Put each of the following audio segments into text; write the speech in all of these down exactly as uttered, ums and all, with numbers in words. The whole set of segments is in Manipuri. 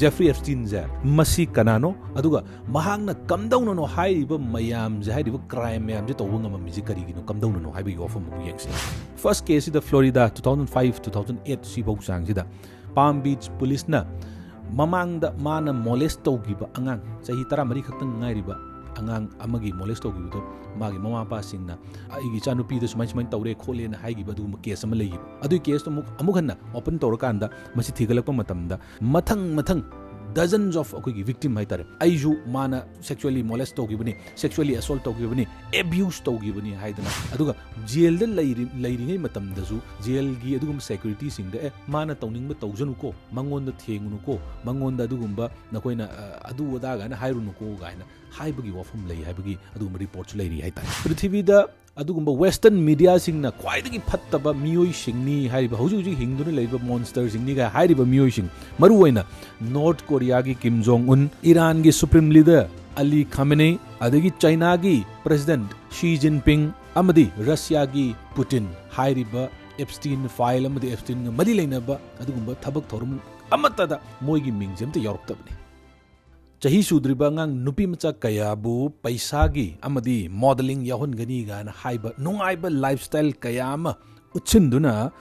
ꯖꯦꯐ꯭ꯔꯤ ꯑꯦꯞꯁꯇꯤꯟꯁꯦ ꯃꯁꯤ ꯀꯅꯥꯅꯣ, ꯑꯗꯨꯒ ꯃꯍꯥꯛꯅ ꯀꯝꯗꯧꯅꯅꯣ ꯍꯥꯏꯔꯤꯕ ꯃꯌꯥꯝꯁꯦ, ꯍꯥꯏꯔꯤꯕ ꯀ꯭ꯔꯥꯏꯝ ꯃꯌꯥꯝꯁꯦ ꯇꯧꯕ ꯉꯝꯃꯝꯃꯤꯁꯦ ꯀꯔꯤꯒꯤꯅꯣ, ꯀꯝꯗꯧꯅꯅꯣ ꯍꯥꯏꯕꯒꯤ ꯋꯥꯐꯝ ꯑꯃꯨꯛ ꯌꯦꯡꯁꯤ꯫ ꯐꯥꯔꯁ ꯀꯦꯁꯁꯤꯗ Florida, two thousand five, two thousand eight ꯁꯤꯐꯧ ꯆꯥꯡꯁꯤꯗ ꯄꯥꯝ ꯕꯤꯆ ꯄꯨꯂꯤꯁꯅ ꯃꯃꯥꯡꯗ ꯃꯥꯅ ꯃꯣꯂꯦꯁ ꯇꯧꯈꯤꯕ ꯑꯉꯥꯡ, ꯆꯍꯤ ꯇꯔꯥꯃꯔꯤ ꯈꯛꯇꯪ ꯉꯥꯏꯔꯤꯕ ꯑꯉꯥꯡ ꯑꯃꯒꯤ ꯃꯣꯂꯦꯁ ꯇꯧꯈꯤꯕꯗꯣ, ꯃꯥꯒꯤ ꯃꯃꯥ ꯃꯄꯥꯁꯤꯡꯅ "ꯑꯩꯒꯤ ꯏꯆꯥꯅꯨꯄꯤꯗ ꯁꯨꯃꯥꯏ ꯁꯨꯃꯥꯏꯅ ꯇꯧꯔꯦ ꯈꯣꯠꯂꯦꯅ" ꯍꯥꯏꯈꯤꯕ ꯑꯗꯨꯒꯨꯝꯕ ꯀꯦꯁ ꯑꯃ ꯂꯩꯈꯤꯕ꯫ ꯑꯗꯨꯒꯤ ꯀꯦꯁꯇꯣ ꯑꯃꯨꯛ, ꯑꯃꯨꯛ ꯍꯟꯅ ꯑꯣꯄꯟ ꯇꯧꯔꯀꯥꯟꯗ ꯃꯁꯤ ꯊꯤꯒꯠꯂꯛꯄ ꯃꯇꯝꯗ ꯃꯊꯪ ꯃꯊꯪ dozens of ꯑꯩꯈꯣꯏꯒꯤ ꯚꯤꯛꯇꯤꯝ ꯍꯥꯏꯇꯥꯔꯦ, "ꯑꯩꯁꯨ ꯃꯥꯅ ꯁꯦꯛꯁꯨꯑꯦꯂꯤ ꯃꯣꯂꯦꯁ ꯇꯧꯈꯤꯕꯅꯤ, ꯁꯦꯛꯁꯨꯑꯦꯂꯤ ꯑꯦꯁꯣꯜꯠ ꯇꯧꯈꯤꯕꯅꯤ, ꯑꯦꯕ꯭ꯌꯨꯁ ꯇꯧꯈꯤꯕꯅꯤ" ꯍꯥꯏꯗꯅ꯫ ꯑꯗꯨꯒ ꯖꯦꯜꯗ ꯂꯩꯔꯤ-, ꯂꯩꯔꯤꯉꯩ ꯃꯇꯝꯗꯁꯨ ꯖꯦꯜꯒꯤ ꯑꯗꯨꯒꯨꯝꯕ ꯁꯦꯀ꯭ꯌꯨꯔꯤꯇꯤꯁꯤꯡꯗ "ꯑꯦ, ꯃꯥꯅ ꯇꯧꯅꯤꯡꯕ ꯇꯧꯖꯅꯨꯀꯣ, ꯃꯉꯣꯟꯗ ꯊꯦꯡꯉꯨꯅꯨꯀꯣ, ꯃꯉꯣꯟꯗ ꯑꯗꯨꯒꯨꯝꯕ ꯅꯈꯣꯏꯅ, ꯑ, ꯑꯗꯨ ꯑꯗꯥ" ꯀꯥꯏꯅ ꯍꯥꯏꯔꯨꯅꯨꯀꯣ ꯀꯥꯏꯅ ꯍꯥꯏꯕꯒꯤ ꯋꯥꯐꯝ ꯂꯩ ꯍꯥꯏꯕꯒꯤ ꯑꯗꯨꯒꯨꯝꯕ ꯔꯤꯄꯣꯔꯠꯁꯨ ꯂꯩꯔꯤ ꯍꯥꯏꯇꯥꯔꯦ꯫ ꯄ꯭ꯔꯤꯊꯤꯕꯤꯗ ꯑꯗꯨꯒꯨꯝꯕ ꯋꯦꯁꯇꯔꯟ ꯃꯤꯗꯤꯌꯥꯁꯤꯡꯅ ꯈ꯭ꯋꯥꯏꯗꯒꯤ ꯐꯠꯇꯕ ꯃꯤꯑꯣꯏꯁꯤꯡꯅꯤ ꯍꯥꯏꯔꯤꯕ, ꯍꯧꯖꯤꯛ ꯍꯧꯖꯤꯛ ꯍꯤꯡꯗꯨꯅ ꯂꯩꯔꯤꯕ ꯃꯣꯟꯁꯇꯔꯁꯤꯡꯅꯤꯒ ꯍꯥꯏꯔꯤꯕ ꯃꯤꯑꯣꯏꯁꯤꯡ, ꯃꯔꯨꯑꯣꯏꯅ ꯅꯣꯔꯠ ꯀꯣꯔꯤꯌꯥꯒꯤ ꯀꯤꯝ ꯖꯣꯡ ꯎꯟ, ꯏꯔꯥꯟꯒꯤ ꯁꯨꯄ꯭ꯔꯤꯝ ꯂꯤꯗꯔ ꯑꯂꯤ ꯈꯥꯃꯦꯅꯦ, ꯑꯗꯒꯤ ꯆꯥꯏꯅꯥꯒꯤ ꯄ꯭ꯔꯦꯁꯤꯗꯦꯟꯠ ꯁꯤ ꯖꯤꯟꯄꯤꯡ ꯑꯃꯗꯤ ꯔꯁꯤꯌꯥꯒꯤ ꯄꯨꯇꯤꯟ ꯍꯥꯏꯔꯤꯕ ꯑꯦꯞꯁꯇꯤꯟ ꯐꯥꯏꯜ ꯑꯃꯗꯤ ꯑꯦꯞꯁꯇꯤꯟꯒ ꯃꯔꯤ ꯂꯩꯅꯕ ꯑꯗꯨꯒꯨꯝꯕ ꯊꯕꯛ ꯊꯧꯔꯝ ꯑꯃꯠꯇꯗ ꯃꯣꯏꯒꯤ ꯃꯤꯡꯁꯦ ꯑꯝꯇ ꯌꯥꯎꯔꯛꯇꯕꯅꯤ꯫ ꯆꯍꯤ ꯁꯨꯗ꯭ꯔꯤꯕ ꯑꯉꯥꯡ ꯅꯨꯄꯤ ꯃꯆꯥ ꯀꯌꯥꯕꯨ ꯄꯩꯁꯥꯒꯤ ꯑꯃꯗꯤ ꯃꯣꯗꯦꯂꯤꯡ ꯌꯥꯎꯍꯟꯒꯅꯤ ꯀꯥꯏꯅ ꯍꯥꯏꯕ ꯅꯨꯡꯉꯥꯏꯕ ꯂꯥꯏꯐꯁ꯭ꯇꯥꯏꯜ ꯀꯌꯥ ꯑꯃ ꯎꯠꯁꯤꯟꯗꯨꯅ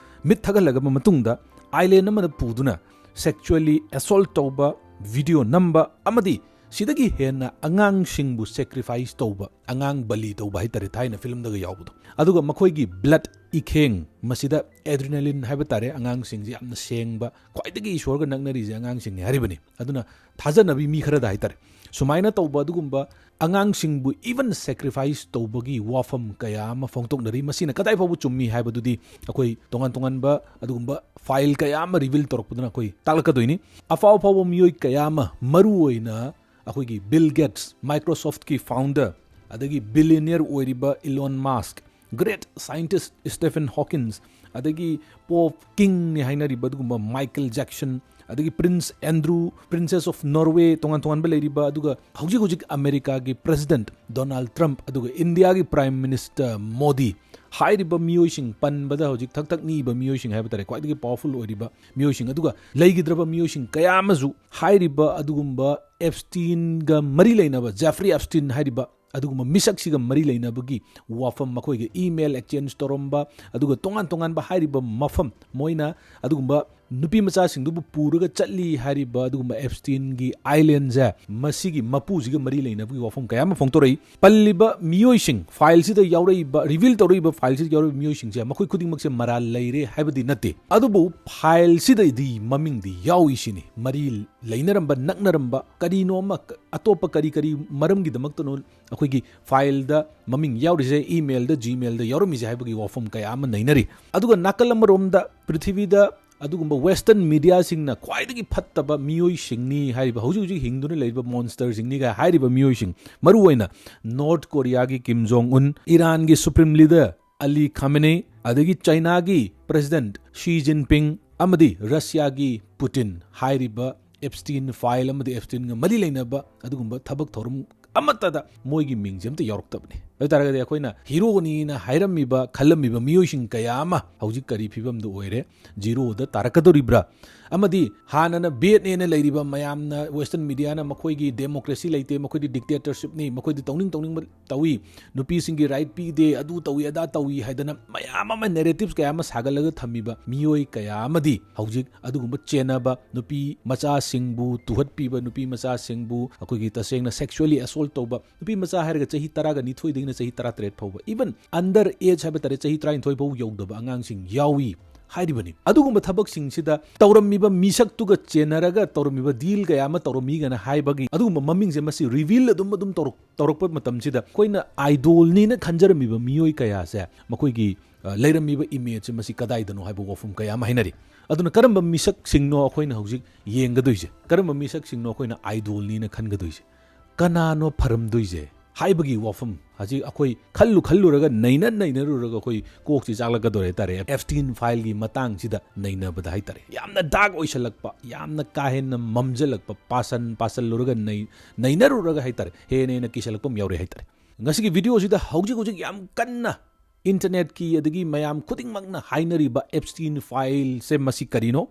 ꯃꯤꯠ ꯊꯛꯍꯜꯂꯕ ꯃꯇꯨꯡꯗ, ꯑꯥꯏꯂꯦꯟ ꯑꯃꯗ ꯄꯨꯗꯨꯅ ꯁꯦꯛꯁꯨꯑꯦꯂꯤ ꯑꯦꯁꯣꯜꯠ ꯇꯧꯕ, ꯚꯤꯗꯤꯑꯣ ꯅꯝꯕ ꯑꯃꯗꯤ ꯁꯤꯗꯒꯤ ꯍꯦꯟꯅ ꯑꯉꯥꯡꯁꯤꯡꯕꯨ ꯁꯦꯀ꯭ꯔꯤꯐꯥꯏꯁ ꯇꯧꯕ, ꯑꯉꯥꯡ ꯕꯂꯤ ꯇꯧꯕ ꯍꯥꯏꯇꯥꯔꯦ, ꯊꯥꯏꯅ ꯐꯤꯂꯝꯗꯒ ꯌꯥꯎꯕꯗꯣ꯫ ꯑꯗꯨꯒ ꯃꯈꯣꯏꯒꯤ ꯕ꯭ꯂꯗ, ꯏꯈꯦꯡ, ꯃꯁꯤꯗ ꯑꯦꯗ꯭ꯔꯤꯅꯥꯂꯤꯟ ꯍꯥꯏꯕ ꯇꯥꯔꯦ, ꯑꯉꯥꯡꯁꯤꯡꯁꯦ ꯌꯥꯝꯅ ꯁꯦꯡꯕ, ꯈ꯭ꯋꯥꯏꯗꯒꯤ ꯏꯁꯣꯔꯒ ꯅꯛꯅꯔꯤꯁꯦ ꯑꯉꯥꯡꯁꯤꯡꯅꯤ ꯍꯥꯏꯔꯤꯕꯅꯤ꯫ ꯑꯗꯨꯅ ꯊꯥꯖꯅꯕꯤ ꯃꯤ ꯈꯔꯗ ꯍꯥꯏꯇꯥꯔꯦ, ꯁꯨꯃꯥꯏꯅ ꯇꯧꯕ ꯑꯗꯨꯒꯨꯝꯕ ꯑꯉꯥꯡꯁꯤꯡꯕꯨ even sacrifice ꯇꯧꯕꯒꯤ ꯋꯥꯐꯝ ꯀꯌꯥ ꯑꯃ ꯐꯣꯡꯗꯣꯛꯅꯔꯤ꯫ ꯃꯁꯤꯅ ꯀꯗꯥꯏ ꯐꯥꯎꯕ ꯆꯨꯝꯃꯤ ꯍꯥꯏꯕꯗꯨꯗꯤ ꯑꯩꯈꯣꯏ ꯇꯣꯉꯥꯟ ꯇꯣꯉꯥꯟꯕ ꯑꯗꯨꯒꯨꯝꯕ ꯐꯥꯏꯜ ꯀꯌꯥ ꯑꯃ ꯔꯤꯚꯤꯜ ꯇꯧꯔꯛꯄꯗꯨꯅ ꯑꯩꯈꯣꯏ ꯇꯥꯛꯂꯛꯀꯗꯣꯏꯅꯤ꯫ ꯑꯐꯥꯎ ꯑꯐꯥꯎꯕ ꯃꯤꯑꯣꯏ ꯀꯌꯥ ꯑꯃ, ꯃꯔꯨꯑꯣꯏꯅ ꯑꯩꯈꯣꯏꯒꯤ ꯕꯤꯜ ꯒꯦꯠꯁ, ꯃꯥꯏꯀ꯭ꯔꯣꯁꯣꯐꯠꯀꯤ ꯐꯥꯎꯟꯗꯔ, ꯑꯗꯒꯤ ꯕꯤꯂꯤꯌꯅꯤꯌꯔ ꯑꯣꯏꯔꯤꯕ ꯏꯂꯣꯟ ꯃꯥꯁꯛ, ꯒ꯭ꯔꯦꯠ ꯁꯥꯏꯟꯇꯤꯁꯠ ꯁ꯭ꯇꯦꯐꯟ ꯍꯣꯀꯤꯟꯁ, ꯑꯗꯒꯤ ꯄꯣꯞ ꯀꯤꯡꯅꯤ ꯍꯥꯏꯅꯔꯤꯕ ꯑꯗꯨꯒꯨꯝꯕ ꯃꯥꯏꯀꯦꯜ ꯖꯦꯛꯁꯟ, ꯑꯗꯒꯤ prince Andrew, princess of Norway, ꯇꯣꯉꯥꯟ ꯇꯣꯉꯥꯟꯕ ꯂꯩꯔꯤꯕ, ꯑꯗꯨꯒ ꯍꯧꯖꯤꯛ ꯍꯧꯖꯤꯛ ꯑꯃꯦꯔꯤꯀꯥꯒꯤ ꯄ꯭ꯔꯦꯁꯤꯗꯦꯟꯠ ꯗꯣꯅꯥꯜꯗ ꯇ꯭ꯔꯝꯞ, ꯑꯗꯨꯒ ꯏꯟꯗꯤꯌꯥꯒꯤ ꯄ꯭ꯔꯥꯏꯝ ꯃꯤꯅꯤꯁꯇꯔ ꯃꯣꯗꯤ, ꯍꯥꯏꯔꯤꯕ ꯃꯤꯑꯣꯏꯁꯤꯡ, ꯄꯟꯕꯗ ꯍꯧꯖꯤꯛ ꯊꯛ ꯊꯛ ꯅꯤꯛꯏꯕ ꯃꯤꯑꯣꯏꯁꯤꯡ ꯍꯥꯏꯕ ꯇꯥꯔꯦ, ꯈ꯭ꯋꯥꯏꯗꯒꯤ powerful ꯑꯣꯏꯔꯤꯕ ꯃꯤꯑꯣꯏꯁꯤꯡ, ꯑꯗꯨꯒ ꯂꯩꯈꯤꯗ꯭ꯔꯕ ꯃꯤꯑꯣꯏꯁꯤꯡ ꯀꯌꯥ ꯑꯃꯁꯨ ꯍꯥꯏꯔꯤꯕ ꯑꯗꯨꯒꯨꯝꯕ ꯑꯦꯞꯁꯇꯤꯟꯒ ꯃꯔꯤ ꯂꯩꯅꯕ, ꯖꯦꯐ꯭ꯔꯤ ꯑꯦꯞꯁꯇꯤꯟ ꯍꯥꯏꯔꯤꯕ ꯑꯗꯨꯒꯨꯝꯕ ꯃꯤꯁꯛꯁꯤꯒ ꯃꯔꯤ ꯂꯩꯅꯕꯒꯤ ꯋꯥꯐꯝ, ꯃꯈꯣꯏꯒ email exchange ꯇꯧꯔꯝꯕ, ꯑꯗꯨꯒ ꯇꯣꯉꯥꯟ ꯇꯣꯉꯥꯟꯕ ꯍꯥꯏꯔꯤꯕ ꯃꯐꯝ, ꯃꯣꯏꯅ ꯑꯗꯨꯒꯨꯝꯕ ꯅꯨꯄꯤ ꯃꯆꯥꯁꯤꯡꯗꯨꯕꯨ ꯄꯨꯔꯒ ꯆꯠꯂꯤ ꯍꯥꯏꯔꯤꯕ ꯑꯗꯨꯒꯨꯝꯕ ꯑꯦꯞꯁꯇꯤꯟꯒꯤ ꯑꯥꯏꯂꯦꯟꯁꯦ, ꯃꯁꯤꯒꯤ ꯃꯄꯨꯁꯤꯒ ꯃꯔꯤ ꯂꯩꯅꯕꯒꯤ ꯋꯥꯐꯝ ꯀꯌꯥ ꯑꯃ ꯐꯣꯡꯗꯣꯔꯛꯏ꯫ ꯄꯜꯂꯤꯕ ꯃꯤꯑꯣꯏꯁꯤꯡ, ꯐꯥꯏꯜꯁꯤꯗ ꯌꯥꯎꯔꯛꯏꯕ, ꯔꯤꯚꯤꯜ ꯇꯧꯔꯛꯏꯕ ꯐꯥꯏꯜꯁꯤꯗ ꯌꯥꯎꯔꯛꯏꯕ ꯃꯤꯑꯣꯏꯁꯤꯡꯁꯦ ꯃꯈꯣꯏ ꯈꯨꯗꯤꯡꯃꯛꯁꯦ ꯃꯔꯥꯜ ꯂꯩꯔꯦ ꯍꯥꯏꯕꯗꯤ ꯅꯠꯇꯦ, ꯑꯗꯨꯕꯨ ꯐꯥꯏꯜꯁꯤꯗꯗꯤ ꯃꯃꯤꯡꯗꯤ ꯌꯥꯎꯏ ꯁꯤꯅꯤ꯫ ꯃꯔꯤ ꯂꯩꯅꯔꯝꯕ, ꯅꯛꯅꯔꯝꯕ, ꯀꯔꯤꯅꯣ ꯑꯃ, ꯑꯇꯣꯞꯄ ꯀꯔꯤ ꯀꯔꯤ ꯃꯔꯝꯒꯤꯗꯃꯛꯇꯅꯣ ꯑꯩꯈꯣꯏꯒꯤ ꯐꯥꯏꯜꯗ ꯃꯃꯤꯡ ꯌꯥꯎꯔꯤꯁꯦ, emailꯗ, Gmailꯗ ꯌꯥꯎꯔꯝꯃꯤꯁꯦ ꯍꯥꯏꯕꯒꯤ ꯋꯥꯐꯝ ꯀꯌꯥ ꯑꯃ ꯅꯩꯅꯔꯤ꯫ ꯑꯗꯨꯒ ꯅꯥꯀꯜ ꯑꯃꯔꯣꯝꯗ ꯄ꯭ꯔꯤꯊꯤꯕꯤꯗ ꯑꯗꯨꯒꯨꯝꯕ ꯋꯦꯁꯇꯔꯟ ꯃꯤꯗꯤꯌꯥꯁꯤꯡꯅ ꯈ꯭ꯋꯥꯏꯗꯒꯤ ꯐꯠꯇꯕ ꯃꯤꯑꯣꯏꯁꯤꯡꯅꯤ ꯍꯥꯏꯔꯤꯕ, ꯍꯧꯖꯤꯛ ꯍꯧꯖꯤꯛ ꯍꯤꯡꯗꯨꯅ ꯂꯩꯔꯤꯕ ꯃꯣꯟꯁꯇꯔꯁꯤꯡꯅꯤꯒ ꯍꯥꯏꯔꯤꯕ ꯃꯤꯑꯣꯏꯁꯤꯡ, ꯃꯔꯨꯑꯣꯏꯅ ꯅꯣꯔꯠ ꯀꯣꯔꯤꯌꯥꯒꯤ ꯀꯤꯝ ꯖꯣꯡ ꯎꯟ, ꯏꯔꯥꯟꯒꯤ ꯁꯨꯄ꯭ꯔꯤꯝ ꯂꯤꯗꯔ ꯑꯂꯤ ꯈꯥꯃꯦꯅꯦ, ꯑꯗꯒꯤ ꯆꯩꯅꯥꯒꯤ ꯄ꯭ꯔꯦꯁꯤꯗꯦꯟꯠ ꯁꯤ ꯖꯤꯟꯄꯤꯡ ꯑꯃꯗꯤ ꯔꯁꯤꯌꯥꯒꯤ ꯄꯨꯇꯤꯟ ꯍꯥꯏꯔꯤꯕ ꯑꯦꯞꯁꯇꯤꯟ ꯐꯥꯏꯜ ꯑꯃꯗꯤ ꯑꯦꯞꯁꯇꯤꯟꯒ ꯃꯔꯤ ꯂꯩꯅꯕ ꯑꯗꯨꯒꯨꯝꯕ ꯊꯕꯛ ꯊꯧꯔꯝ ꯑꯃꯠꯇꯗ ꯃꯣꯏꯒꯤ ꯃꯤꯡꯁꯦ ꯑꯝꯇ ꯌꯥꯎꯔꯛꯇꯕꯅꯤ꯫ ꯑꯗꯨ ꯇꯥꯔꯒꯗꯤ ꯑꯩꯈꯣꯏꯅ ꯍꯤꯔꯣꯅꯤꯅ ꯍꯥꯏꯔꯝꯃꯤꯕ, ꯈꯜꯂꯝꯃꯤꯕ ꯃꯤꯑꯣꯏꯁꯤꯡ ꯀꯌꯥ ꯑꯃ ꯍꯧꯖꯤꯛ ꯀꯔꯤ ꯐꯤꯕꯝꯗ ꯑꯣꯏꯔꯦ? ꯖꯤꯔꯣꯗ ꯇꯥꯔꯛꯀꯗꯧꯔꯤꯕ꯭ꯔꯥ? ꯑꯃꯗꯤ ꯍꯥꯟꯅꯅ ꯕꯦꯠꯅꯦꯅ ꯂꯩꯔꯤꯕ ꯃꯌꯥꯝꯅ, ꯋꯦꯁꯇꯔꯟ ꯃꯤꯗꯤꯌꯥꯅ ꯃꯈꯣꯏꯒꯤ ꯗꯦꯃꯣꯀ꯭ꯔꯦꯁꯤ ꯂꯩꯇꯦ, ꯃꯈꯣꯏꯗꯤ ꯗꯤꯛꯇꯦꯇꯔꯁꯤꯞꯅꯤ, ꯃꯈꯣꯏꯗꯤ ꯇꯧꯅꯤꯡ ꯇꯧꯅꯤꯡꯕ ꯇꯧꯏ, ꯅꯨꯄꯤꯁꯤꯡꯒꯤ ꯔꯥꯏꯠ ꯄꯤꯗꯦ, ꯑꯗꯨ ꯇꯧꯏ, ꯑꯗꯥ ꯇꯧꯏ ꯍꯥꯏꯗꯅ ꯃꯌꯥꯝ ꯑꯃ, ꯅꯦꯔꯦꯇꯤꯚꯁ ꯀꯌꯥ ꯑꯃ ꯁꯥꯒꯠꯂꯒ ꯊꯝꯃꯤꯕ ꯃꯤꯑꯣꯏ ꯀꯌꯥ ꯑꯃꯗꯤ ꯍꯧꯖꯤꯛ ꯑꯗꯨꯒꯨꯝꯕ ꯆꯦꯟꯅꯕ, ꯅꯨꯄꯤ ꯃꯆꯥꯁꯤꯡꯕꯨ ꯇꯨꯍꯠꯄꯤꯕ, ꯅꯨꯄꯤ ꯃꯆꯥꯁꯤꯡꯕꯨ ꯑꯩꯈꯣꯏꯒꯤ ꯇꯁꯦꯡꯅ ꯁꯦꯛꯁꯨꯋꯦꯂꯤ ꯑꯦꯁꯣꯜꯠ ꯇꯧꯕ, ꯅꯨꯄꯤ ꯃꯆꯥ ꯍꯥꯏꯔꯒ ꯆꯍꯤ ꯇꯔꯥꯒ ꯅꯤꯊꯣꯏꯗꯒꯤꯅ ꯆꯍꯤ ꯇꯔꯥꯇꯔꯦꯠ ꯐꯥꯎꯕ, ꯏꯚꯟ ꯑꯟꯗꯔ ꯑꯦꯖ ꯍꯥꯏꯕ ꯇꯥꯔꯦ, ꯆꯍꯤ ꯇꯔꯥꯅꯤꯊꯣꯏ ꯐꯥꯎ ꯌꯧꯗꯕ ꯑꯉꯥꯡꯁꯤꯡ ꯌꯥꯎꯏ ꯍꯥꯏꯔꯤꯕꯅꯤ꯫ ꯑꯗꯨꯒꯨꯝꯕ ꯊꯕꯛꯁꯤꯡꯁꯤꯗ ꯇꯧꯔꯝꯃꯤꯕ ꯃꯤꯁꯛꯇꯨꯒ ꯆꯦꯟꯅꯔꯒ ꯇꯧꯔꯝꯃꯤꯕ ꯗꯤꯜ ꯀꯌꯥ ꯑꯃ ꯇꯧꯔꯝꯃꯤꯒꯅ ꯍꯥꯏꯕꯒꯤ ꯑꯗꯨꯒꯨꯝꯕ ꯃꯃꯤꯡꯁꯦ ꯃꯁꯤ ꯔꯤꯚꯤꯜ ꯑꯗꯨꯝ ꯑꯗꯨꯝ ꯇꯧꯔꯛ-, ꯇꯧꯔꯛꯄ ꯃꯇꯝꯁꯤꯗ ꯑꯩꯈꯣꯏꯅ ꯑꯥꯏꯗꯣꯜꯅꯤꯅ ꯈꯟꯖꯔꯝꯃꯤꯕ ꯃꯤꯑꯣꯏ ꯀꯌꯥꯁꯦ ꯃꯈꯣꯏꯒꯤ, ꯑ, ꯂꯩꯔꯝꯃꯤꯕ ꯏꯃꯦꯖꯁꯦ ꯃꯁꯤ ꯀꯗꯥꯏꯗꯅꯣ ꯍꯥꯏꯕ ꯋꯥꯐꯝ ꯀꯌꯥ ꯑꯃ ꯍꯥꯏꯅꯔꯤ꯫ ꯑꯗꯨꯅ ꯀꯔꯝꯕ ꯃꯤꯁꯛꯁꯤꯡꯅꯣ ꯑꯩꯈꯣꯏꯅ ꯍꯧꯖꯤꯛ ꯌꯦꯡꯒꯗꯣꯏꯁꯦ? ꯀꯔꯝꯕ ꯃꯤꯁꯛꯁꯤꯡꯅꯣ ꯑꯩꯈꯣꯏꯅ ꯑꯥꯏꯗꯣꯜꯅꯤꯅ ꯈꯟꯒꯗꯣꯏꯁꯦ? ꯀꯅꯥꯅꯣ ꯐꯔꯝꯗꯣꯏꯁꯦ ꯍꯥꯏꯕꯒꯤ ꯋꯥꯐꯝ ꯍꯧꯖꯤꯛ ꯑꯩꯈꯣꯏ ꯈꯜꯂꯨ ꯈꯜꯂꯨꯔꯒ, ꯅꯩꯅ ꯅꯩꯅꯔꯨꯔꯒ ꯑꯩꯈꯣꯏ ꯀꯣꯛꯁꯤ ꯆꯥꯛꯂꯛꯀꯗꯧꯔꯦ ꯍꯥꯏꯇꯥꯔꯦ, ꯑꯦꯞꯁꯇꯤꯟ ꯐꯥꯏꯜꯒꯤ ꯃꯇꯥꯡꯁꯤꯗ ꯅꯩꯅꯕꯗ ꯍꯥꯏꯇꯥꯔꯦ꯫ ꯌꯥꯝꯅ ꯗꯥꯔꯛ ꯑꯣꯏꯁꯜꯂꯛꯄ, ꯌꯥꯝꯅ ꯀꯥ ꯍꯦꯟꯅ ꯃꯝꯖꯜꯂꯛꯄ, ꯄꯥꯁꯟ ꯄꯥꯁꯜꯂꯨꯔꯒ ꯅꯩ-, ꯅꯩꯅꯔꯨꯔꯒ ꯍꯥꯏꯇꯥꯔꯦ, ꯍꯦꯟꯅ ꯍꯦꯟꯅ ꯀꯤꯁꯜꯂꯛꯄ ꯑꯃ ꯌꯥꯎꯔꯦ ꯍꯥꯏꯇꯥꯔꯦ꯫ ꯉꯁꯤꯒꯤ ꯚꯤꯗꯤꯑꯣꯁꯤꯗ ꯍꯧꯖꯤꯛ ꯍꯧꯖꯤꯛ ꯌꯥꯝ ꯀꯟꯅ ꯏꯟꯇꯔꯅꯦꯠꯀꯤ ꯑꯗꯒꯤ ꯃꯌꯥꯝ ꯈꯨꯗꯤꯡꯃꯛꯅ ꯍꯥꯏꯅꯔꯤꯕ ꯑꯦꯞꯁꯇꯤꯟ ꯐꯥꯏꯜꯁꯦ ꯃꯁꯤ ꯀꯔꯤꯅꯣ?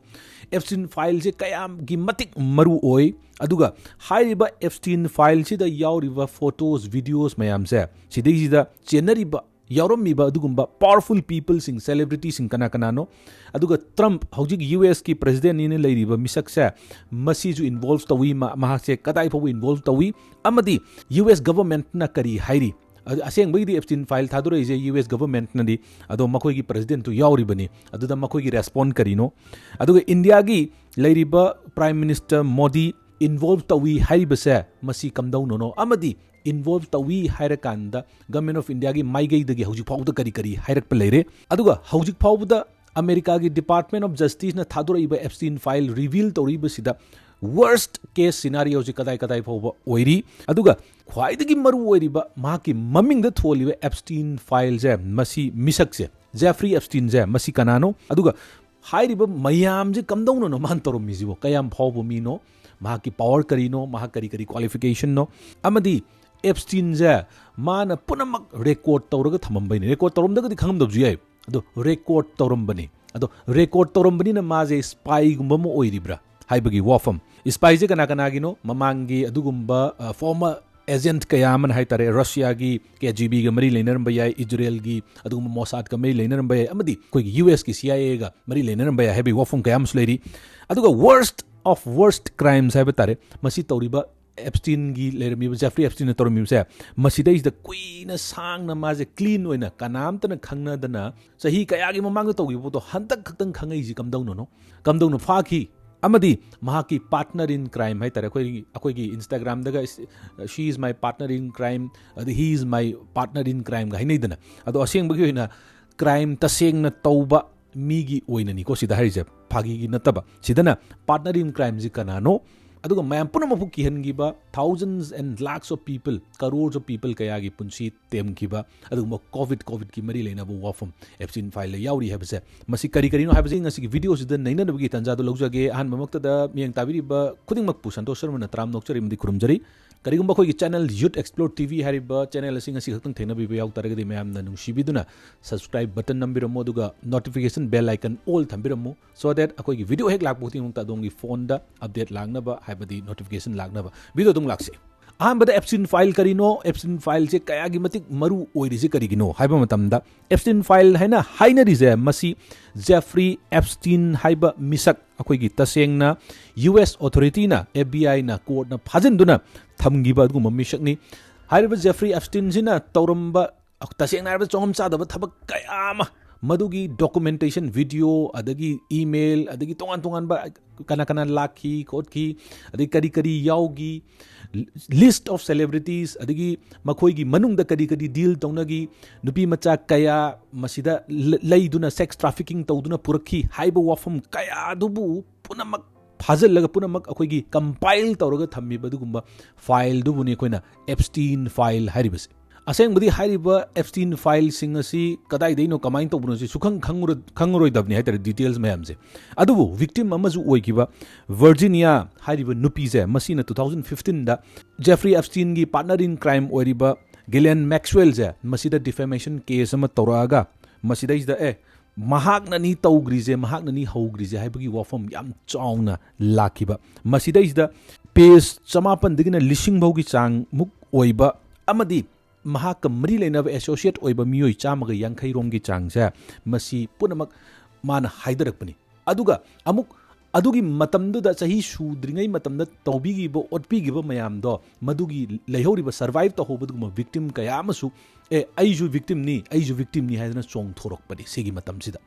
ꯑꯦꯞꯁꯇꯤꯟ ꯐꯥꯏꯜꯁꯦ ꯀꯌꯥꯝꯒꯤ ꯃꯇꯤꯛ ꯃꯔꯨ ꯑꯣꯏ? ꯑꯗꯨꯒ ꯍꯥꯏꯔꯤꯕ ꯑꯦꯞꯁꯇꯤꯟ ꯐꯥꯏꯜꯁꯤꯗ ꯌꯥꯎꯔꯤꯕ ꯐꯣꯇꯣꯁ, ꯚꯤꯗꯤꯑꯣꯁ ꯃꯌꯥꯝꯁꯦ, ꯁꯤꯗꯩꯁꯤꯗ ꯆꯦꯟꯅꯔꯤꯕ, ꯌꯥꯎꯔꯝꯃꯤꯕ ꯑꯗꯨꯒꯨꯝꯕ ꯄꯥꯋꯔꯐꯨꯜ ꯄꯤꯄꯜꯁꯤꯡ, ꯁꯦꯂꯦꯕ꯭ꯔꯤꯇꯤꯁꯤꯡ ꯀꯅꯥ ꯀꯅꯥꯅꯣ? ꯑꯗꯨꯒ ꯇ꯭ꯔꯝꯞ, ꯍꯧꯖꯤꯛ ꯌꯨ ꯑꯦꯁꯀꯤ ꯄ꯭ꯔꯦꯁꯤꯗꯦꯟꯅꯤꯅ ꯂꯩꯔꯤꯕ ꯃꯤꯁꯛꯁꯦ, ꯃꯁꯤꯁꯨ ꯏꯟꯚꯣꯜꯚ ꯇꯧꯏ, ꯃ-, ꯃꯍꯥꯛꯁꯦ ꯀꯗꯥꯏ ꯐꯥꯎꯕ ꯏꯟꯚꯣꯜꯚ ꯇꯧꯏ? ꯑꯃꯗꯤ ꯌꯨ ꯑꯦꯁ ꯒꯚꯔꯟꯃꯦꯟꯠꯅ ꯀꯔꯤ ꯍꯥꯏꯔꯤ? ꯑꯗꯨ ꯑꯁꯦꯡꯕꯒꯤꯗꯤ ꯑꯦꯞꯁꯇꯤꯟ ꯐꯥꯏꯜ ꯊꯥꯗꯣꯔꯛꯏꯁꯦ ꯌꯨ ꯑꯦꯁ ꯒꯚꯔꯟꯃꯦꯟꯠꯅꯗꯤ, ꯑꯗꯣ ꯃꯈꯣꯏꯒꯤ ꯄ꯭ꯔꯦꯁꯤꯗꯦꯟꯠꯇꯨ ꯌꯥꯎꯔꯤꯕꯅꯤ꯫ ꯑꯗꯨꯗ ꯃꯈꯣꯏꯒꯤ ꯔꯦꯁꯄꯣꯟ ꯀꯔꯤꯅꯣ? ꯑꯗꯨꯒ ꯏꯟꯗꯤꯌꯥꯒꯤ ꯂꯩꯔꯤꯕ ꯄ꯭ꯔꯥꯏꯝ ꯃꯤꯅꯤꯁꯇꯔ ꯃꯣꯗꯤ ꯏꯟꯚꯣꯜꯚ ꯇꯧꯏ ꯍꯥꯏꯔꯤꯕꯁꯦ, ꯃꯁꯤ ꯀꯝꯗꯧꯅꯅꯣ? ꯑꯃꯗꯤ ꯏꯟꯚꯣꯜꯚ ꯇꯧꯏ ꯍꯥꯏꯔꯀꯥꯟꯗ ꯒꯚꯔꯟꯃꯦꯟꯠ ꯑꯣꯐ ꯏꯟꯗꯤꯌꯥꯒꯤ ꯃꯥꯏꯀꯩꯗꯒꯤ ꯍꯧꯖꯤꯛ ꯐꯥꯎꯕꯗ ꯀꯔꯤ ꯀꯔꯤ ꯍꯥꯏꯔꯛꯄ ꯂꯩꯔꯦ? ꯑꯗꯨꯒ ꯍꯧꯖꯤꯛ ꯐꯥꯎꯕꯗ ꯑꯃꯦꯔꯤꯀꯥꯒꯤ ꯗꯤꯄꯥꯔꯠꯃꯦꯟꯠ ꯑꯣꯐ ꯖꯁꯇꯤꯁꯅ ꯊꯥꯗꯣꯔꯛꯏꯕ ꯑꯦꯞꯁꯇꯤꯟ ꯐꯥꯏꯜ ꯔꯤꯚꯤꯜ ꯇꯧꯔꯛꯏꯕꯁꯤꯗ ꯋꯔꯁꯠ ꯀꯦꯁ ꯁꯤꯅꯥꯔꯤꯑꯣꯁꯤ ꯀꯗꯥꯏ ꯀꯗꯥꯏ ꯐꯥꯎꯕ ꯑꯣꯏꯔꯤ? ꯑꯗꯨꯒ ꯈ꯭ꯋꯥꯏꯗꯒꯤ ꯃꯔꯨ ꯑꯣꯏꯔꯤꯕ ꯃꯍꯥꯛꯀꯤ ꯃꯃꯤꯡꯗ ꯊꯣꯜꯂꯤꯕ ꯑꯦꯞꯁꯇꯤꯟ ꯐꯥꯏꯜꯁꯦ, ꯃꯁꯤ ꯃꯤꯁꯛꯁꯦ, ꯖꯦꯐ꯭ꯔꯤ ꯑꯦꯞꯁꯇꯤꯟꯁꯦ, ꯃꯁꯤ ꯀꯅꯥꯅꯣ? ꯑꯗꯨꯒ ꯍꯥꯏꯔꯤꯕ ꯃꯌꯥꯝꯁꯦ ꯀꯝꯗꯧꯅꯅꯣ ꯃꯥꯅ ꯇꯧꯔꯝꯃꯤꯁꯤꯕꯣ? ꯀꯌꯥꯝ ꯐꯥꯎꯕ ꯃꯤꯅꯣ? ꯃꯍꯥꯛꯀꯤ ꯄꯥꯋꯔ ꯀꯔꯤꯅꯣ? ꯃꯍꯥꯛ ꯀꯔꯤ ꯀꯔꯤ ꯀ꯭ꯋꯥꯂꯤꯐꯤꯀꯦꯁꯟꯅꯣ? ꯑꯃꯗꯤ ꯑꯦꯞꯁꯇꯤꯟꯁꯦ ꯃꯥꯅ ꯄꯨꯝꯅꯃꯛ ꯔꯦꯀꯣꯔꯗ ꯇꯧꯔꯒ ꯊꯝꯃꯝꯕꯩꯅꯦ꯫ ꯔꯦꯀꯣꯔꯗ ꯇꯧꯔꯝꯗ꯭ꯔꯒꯗꯤ ꯈꯪꯉꯝꯗꯕꯁꯨ ꯌꯥꯏ꯫ ꯑꯗꯣ ꯔꯦꯀꯣꯔꯗ ꯇꯧꯔꯝꯕꯅꯤ꯫ ꯑꯗꯣ ꯔꯦꯀꯣꯔꯗ ꯇꯧꯔꯝꯕꯅꯤꯅ ꯃꯥꯁꯦ ꯁ꯭ꯄꯥꯏꯒꯨꯝꯕ ꯑꯃ ꯑꯣꯏꯔꯤꯕ꯭ꯔꯥ ꯍꯥꯏꯕꯒꯤ ꯋꯥꯐꯝ꯫ ꯁ꯭ꯄꯥꯏꯁꯦ ꯀꯅꯥ ꯀꯅꯥꯒꯤꯅꯣ? ꯃꯃꯥꯡꯒꯤ ꯑꯗꯨꯒꯨꯝꯕ, ꯑ, ꯐꯣꯔꯃꯔ ꯑꯦꯖꯦꯟꯠ ꯀꯌꯥ ꯑꯃꯅ ꯍꯥꯏꯇꯥꯔꯦ, ꯔꯁꯤꯌꯥꯒꯤ ꯀꯦ ꯖꯤ ꯕꯤꯒ ꯃꯔꯤ ꯂꯩꯅꯔꯝꯕ ꯌꯥꯏ, ꯏꯖꯔꯦꯜꯒꯤ ꯑꯗꯨꯒꯨꯝꯕ ꯃꯣꯁꯥꯗꯀ ꯃꯔꯤ ꯂꯩꯅꯔꯝꯕ ꯌꯥꯏ, ꯑꯃꯗꯤ ꯑꯩꯈꯣꯏꯒꯤ ꯌꯨ ꯑꯦꯁꯀꯤ ꯁꯤ ꯑꯥꯏ ꯑꯦꯒ ꯃꯔꯤ ꯂꯩꯅꯔꯝꯕ ꯌꯥꯏ ꯍꯥꯏꯕꯒꯤ ꯋꯥꯐꯝ ꯀꯌꯥ ꯑꯃꯁꯨ ꯂꯩꯔꯤ꯫ ꯑꯗꯨꯒ ꯋꯔꯁꯠ ꯑꯣꯐ ꯋꯔꯁꯠ ꯀ꯭ꯔꯥꯏꯝꯁ ꯍꯥꯏꯕ ꯇꯥꯔꯦ, ꯃꯁꯤ ꯇꯧꯔꯤꯕ ꯑꯦꯞꯁꯇꯤꯟꯒꯤ ꯂꯩꯔꯝꯃꯤꯕ, ꯖꯦꯐ꯭ꯔꯤ ꯑꯦꯞꯁꯇꯤꯟꯅ ꯇꯧꯔꯝꯃꯤꯕꯁꯦ, ꯃꯁꯤꯗꯩꯁꯤꯗ ꯀꯨꯏꯅ ꯁꯥꯡꯅ ꯃꯥꯁꯦ ꯀ꯭ꯂꯤꯟ ꯑꯣꯏꯅ, ꯀꯅꯥꯝꯇꯅ ꯈꯪꯅꯗꯅ, ꯆꯍꯤ ꯀꯌꯥꯒꯤ ꯃꯃꯥꯡꯗ ꯇꯧꯈꯤꯕ ꯄꯣꯠꯇꯣ ꯍꯟꯗꯛ ꯈꯛꯇꯪ ꯈꯪꯉꯛꯏꯁꯤ ꯀꯝꯗꯧꯅꯅꯣ? ꯀꯝꯗꯧꯅ ꯐꯥꯈꯤ? ꯑꯃꯗꯤ ꯃꯍꯥꯛꯀꯤ ꯄꯥꯔꯠꯅꯔ ꯏꯟ ꯀ꯭ꯔꯥꯏꯝ ꯍꯥꯏꯇꯥꯔꯦ, ꯑꯩꯈꯣꯏꯒꯤ, ꯑꯩꯈꯣꯏꯒꯤ ꯏꯟꯁꯇꯥꯒ꯭ꯔꯥꯝꯗꯒ "She is my partner in crime", ꯑꯗ "He is my partner in crime"ꯒ ꯍꯥꯏꯅꯩꯗꯅ꯫ ꯑꯗꯣ ꯑꯁꯦꯡꯕꯒꯤ ꯑꯣꯏꯅ ꯀ꯭ꯔꯥꯏꯝ ꯇꯁꯦꯡꯅ ꯇꯧꯕ ꯃꯤꯒꯤ ꯑꯣꯏꯅꯅꯤꯀꯣ ꯁꯤꯗ ꯍꯥꯏꯔꯤꯁꯦ, ꯐꯥꯒꯤꯒꯤ ꯅꯠꯇꯕ꯫ ꯁꯤꯗꯅ ꯄꯥꯔꯠꯅꯔ ꯏꯟ ꯀ꯭ꯔꯥꯏꯝꯁꯤ ꯀꯅꯥꯅꯣ? ꯑꯗꯨꯒ ꯃꯌꯥꯝ ꯄꯨꯝꯅꯃꯛꯄꯨ ꯀꯤꯍꯟꯈꯤꯕ, thousands and lakhs of people, crores of people ꯀꯌꯥꯒꯤ ꯄꯨꯟꯁꯤ ꯇꯦꯝꯈꯤꯕ ꯑꯗꯨꯒꯨꯝꯕ ꯀꯣꯚꯤꯗ, ꯀꯣꯚꯤꯗꯀꯤ ꯃꯔꯤ ꯂꯩꯅꯕ ꯋꯥꯐꯝ ꯑꯦꯞꯁꯇꯤꯟ ꯐꯥꯏꯜꯗ ꯌꯥꯎꯔꯤ ꯍꯥꯏꯕꯁꯦ꯫ ꯃꯁꯤ ꯀꯔꯤ ꯀꯔꯤꯅꯣ ꯍꯥꯏꯕꯁꯤ ꯉꯁꯤꯒꯤ ꯚꯤꯗꯤꯑꯣꯁꯤꯗ ꯅꯩꯅꯅꯕꯒꯤ ꯇꯥꯟꯖꯥꯗꯣ ꯂꯧꯖꯒꯦ꯫ ꯑꯍꯥꯟꯕꯃꯛꯇꯗ ꯃꯤꯠꯌꯦꯡ ꯇꯥꯕꯤꯔꯤꯕ ꯈꯨꯗꯤꯡꯃꯛꯄꯨ ꯁꯟꯇꯣꯁ ꯁꯔꯃꯅ ꯇꯔꯥꯝꯅ ꯑꯣꯛꯆꯔꯤ ꯑꯃꯗꯤ ꯈꯨꯔꯨꯝꯖꯔꯤ꯫ ꯀꯔꯤꯒꯨꯝꯕ ꯑꯩꯈꯣꯏꯒꯤ ꯆꯦꯅꯦꯜ ꯌꯨꯠ ꯑꯦꯛꯁꯄ꯭ꯂꯣꯔ ꯇꯤ ꯚꯤ ꯍꯥꯏꯔꯤꯕ ꯆꯦꯅꯦꯜ ꯑꯁꯤ ꯉꯁꯤ ꯈꯛꯇꯪ ꯊꯦꯡꯅꯕꯤꯕ ꯌꯥꯎ ꯇꯥꯔꯒꯗꯤ ꯃꯌꯥꯝꯅ ꯅꯨꯡꯁꯤꯕꯤꯗꯨꯅ ꯁꯕꯁꯀ꯭ꯔꯥꯏꯕ ꯕꯇꯟ ꯅꯝꯕꯤꯔꯝꯃꯨ, ꯑꯗꯨꯒ ꯅꯣꯇꯤꯐꯤꯀꯦꯁꯟ ꯕꯦꯜ ꯑꯥꯏꯀꯟ ꯑꯣꯜ ꯊꯝꯕꯤꯔꯝꯃꯨ, so that ꯑꯩꯈꯣꯏꯒꯤ ꯚꯤꯗꯤꯑꯣ ꯍꯦꯛ ꯂꯥꯛꯄ ꯈꯨꯗꯤꯡꯃꯛꯇ ꯑꯗꯣꯝꯒꯤ ꯐꯣꯟꯗ ꯑꯞꯗꯦꯠ ꯂꯥꯛꯅꯕ, ꯍꯥꯏꯕꯗꯤ ꯅꯣꯇꯤꯐꯤꯀꯦꯁꯟ ꯂꯥꯛꯅꯕ꯫ ꯚꯤꯗꯤꯑꯣ ꯑꯗꯨꯝ ꯂꯥꯛꯁꯤ꯫ ꯑꯍꯥꯟꯕꯗ ꯑꯦꯞꯁꯇꯤꯟ ꯐꯥꯏꯜ ꯀꯔꯤꯅꯣ, ꯑꯦꯞꯁꯇꯤꯟ ꯐꯥꯏꯜꯁꯦ ꯀꯌꯥꯒꯤ ꯃꯇꯤꯛ ꯃꯔꯨ ꯑꯣꯏꯔꯤꯁꯦ ꯀꯔꯤꯒꯤꯅꯣ ꯍꯥꯏꯕ ꯃꯇꯝꯗ, ꯑꯦꯞꯁꯇꯤꯟ ꯐꯥꯏꯜ ꯍꯥꯏꯅ ꯍꯥꯏꯅꯔꯤꯁꯦ ꯃꯁꯤ ꯖꯦꯐ꯭ꯔꯤ ꯑꯦꯞꯁꯇꯤꯟ ꯍꯥꯏꯕ ꯃꯤꯁꯛ, ꯑꯩꯈꯣꯏꯒꯤ ꯇꯁꯦꯡꯅ ꯌꯨ ꯑꯦꯁ ꯑꯣꯊꯣꯔꯤꯇꯤꯅ, ꯑꯦꯐ ꯕꯤ ꯑꯥꯏꯅ ꯀꯣꯔꯠꯅ ꯐꯥꯖꯤꯟꯗꯨꯅ ꯊꯝꯈꯤꯕ ꯑꯗꯨꯒꯨꯝꯕ ꯃꯤꯁꯛꯅꯤ꯫ ꯍꯥꯏꯔꯤꯕ ꯖꯦꯐ꯭ꯔꯤ ꯑꯦꯞꯁꯇꯤꯟꯁꯤꯅ ꯇꯧꯔꯝꯕ ꯇꯁꯦꯡꯅ ꯍꯥꯏꯔꯕꯗ ꯆꯣꯡꯉꯝ ꯆꯥꯗꯕ ꯊꯕꯛ ꯀꯌꯥ ꯑꯃ, ꯃꯗꯨꯒꯤ ꯗꯣꯀꯨꯃꯦꯟꯇꯦꯁꯟ, ꯚꯤꯗꯤꯑꯣ, ꯑꯗꯒꯤ ꯏꯃꯦꯜ, ꯑꯗꯒꯤ ꯇꯣꯉꯥꯟ ꯇꯣꯉꯥꯟꯕ ꯀꯅꯥ ꯀꯅꯥ ꯂꯥꯛꯈꯤ ꯈꯣꯠꯈꯤ, ꯑꯗꯒꯤ ꯀꯔꯤ ꯀꯔꯤ ꯌꯥꯎꯈꯤ, list of celebrities, ꯑꯗꯒꯤ ꯃꯈꯣꯏꯒꯤ ꯃꯅꯨꯡꯗ ꯀꯔꯤ ꯀꯔꯤ ꯗꯤꯜ ꯇꯧꯅꯈꯤ, ꯅꯨꯄꯤ ꯃꯆꯥ ꯀꯌꯥ ꯃꯁꯤꯗ ꯂ-, ꯂꯩꯗꯨꯅ ꯁꯦꯛꯁ ꯇ꯭ꯔꯥꯐꯤꯀꯤꯡ ꯇꯧꯗꯨꯅ ꯄꯨꯔꯛꯈꯤ ꯍꯥꯏꯕ ꯋꯥꯐꯝ ꯀꯌꯥ ꯑꯗꯨꯕꯨ ꯄꯨꯝꯅꯃꯛ ꯐꯥꯖꯤꯜꯂꯒ, ꯄꯨꯝꯅꯃꯛ ꯑꯩꯈꯣꯏꯒꯤ ꯀꯝꯄꯥꯏꯜ ꯇꯧꯔꯒ ꯊꯝꯃꯤꯕ ꯑꯗꯨꯒꯨꯝꯕ ꯐꯥꯏꯜꯗꯨꯕꯨꯅꯤ ꯑꯩꯈꯣꯏꯅ ꯑꯦꯞꯁꯇꯤꯟ ꯐꯥꯏꯜ ꯍꯥꯏꯔꯤꯕꯁꯦ꯫ ꯑꯁꯦꯡꯕꯗꯤ ꯍꯥꯏꯔꯤꯕ ꯑꯦꯞꯁꯇꯤꯟ ꯐꯥꯏꯜꯁꯤꯡ ꯑꯁꯤ ꯀꯗꯥꯏꯗꯩꯅꯣ, ꯀꯃꯥꯏꯅ ꯇꯧꯕꯅꯣ, ꯁꯤ ꯁꯨꯈꯪ ꯈꯪꯉꯔꯣꯏ-, ꯈꯪꯉꯔꯣꯏꯗꯕꯅꯤ ꯍꯥꯏꯇꯥꯔꯦ, ꯗꯤꯇꯦꯜꯁ ꯃꯌꯥꯝꯁꯦ꯫ ꯑꯗꯨꯕꯨ ꯚꯤꯛꯇꯤꯝ ꯑꯃꯁꯨ ꯑꯣꯏꯈꯤꯕ ꯚꯔꯖꯤꯅꯤꯌꯥ ꯍꯥꯏꯔꯤꯕ ꯅꯨꯄꯤꯁꯦ, ꯃꯁꯤꯅ ꯇꯨ ꯊꯥꯎꯖꯟ ꯐꯤꯐꯇꯤꯟꯗ ꯖꯦꯐ꯭ꯔꯤ ꯑꯦꯞꯁꯇꯤꯟꯒꯤ ꯄꯥꯔꯠꯅꯔ ꯏꯟ ꯀ꯭ꯔꯥꯏꯝ ꯑꯣꯏꯔꯤꯕ ꯒꯤꯂꯦꯟ ꯃꯦꯛꯁꯋꯦꯜꯁꯦ ꯃꯁꯤꯗ ꯗꯤꯐꯦꯃꯦꯁꯟ ꯀꯦꯁ ꯑꯃ ꯇꯧꯔꯛꯑꯒ, ꯃꯁꯤꯗꯩꯁꯤꯗ ꯑꯦ, ꯃꯍꯥꯛꯅꯅꯤ ꯇꯧꯈ꯭ꯔꯤꯁꯦ, ꯃꯍꯥꯛꯅꯅꯤ ꯍꯧꯈ꯭ꯔꯤꯁꯦ ꯍꯥꯏꯕꯒꯤ ꯋꯥꯐꯝ ꯌꯥꯝ ꯆꯥꯎꯅ ꯂꯥꯛꯈꯤꯕ꯫ ꯃꯁꯤꯗꯩꯁꯤꯗ ꯄꯦꯖ ꯆꯃꯥꯄꯟꯗꯒꯤꯅ ꯂꯤꯁꯤꯡ ꯐꯥꯎꯒꯤ ꯆꯥꯡꯃꯨꯛ ꯑꯣꯏꯕ ꯑꯃꯗꯤ ꯃꯍꯥꯛꯀ ꯃꯔꯤ ꯂꯩꯅꯕ ꯑꯦꯁꯣꯁꯤꯌꯦꯠ ꯑꯣꯏꯕ ꯃꯤꯑꯣꯏ ꯆꯥꯝꯃꯒ ꯌꯥꯡꯈꯩ ꯔꯣꯝꯒꯤ ꯆꯥꯡꯁꯦ, ꯃꯁꯤ ꯄꯨꯝꯅꯃꯛ ꯃꯥꯅ ꯍꯥꯏꯗꯔꯛꯄꯅꯤ꯫ ꯑꯗꯨꯒ ꯑꯃꯨꯛ ꯑꯗꯨꯒꯤ ꯃꯇꯝꯗꯨꯗ, ꯆꯍꯤ ꯁꯨꯗ꯭ꯔꯤꯉꯩ ꯃꯇꯝꯗ ꯇꯧꯕꯤꯈꯤꯕ, ꯑꯣꯠꯄꯤꯈꯤꯕ ꯃꯌꯥꯝꯗꯣ, ꯃꯗꯨꯒꯤ ꯂꯩꯍꯧꯔꯤꯕ, ꯁꯔꯚꯥꯏꯚ ꯇꯧꯍꯧꯕ ꯑꯗꯨꯒꯨꯝꯕ ꯚꯤꯛꯇꯤꯝ ꯀꯌꯥ ꯑꯃꯁꯨ, "ꯑꯦ, ꯑꯩꯁꯨ ꯚꯤꯛꯇꯤꯝꯅꯤ, ꯑꯩꯁꯨ ꯚꯤꯛꯇꯤꯝꯅꯤ" ꯍꯥꯏꯗꯅ ꯆꯣꯡꯊꯣꯔꯛꯄꯅꯤ ꯁꯤꯒꯤ ꯃꯇꯝꯁꯤꯗ꯫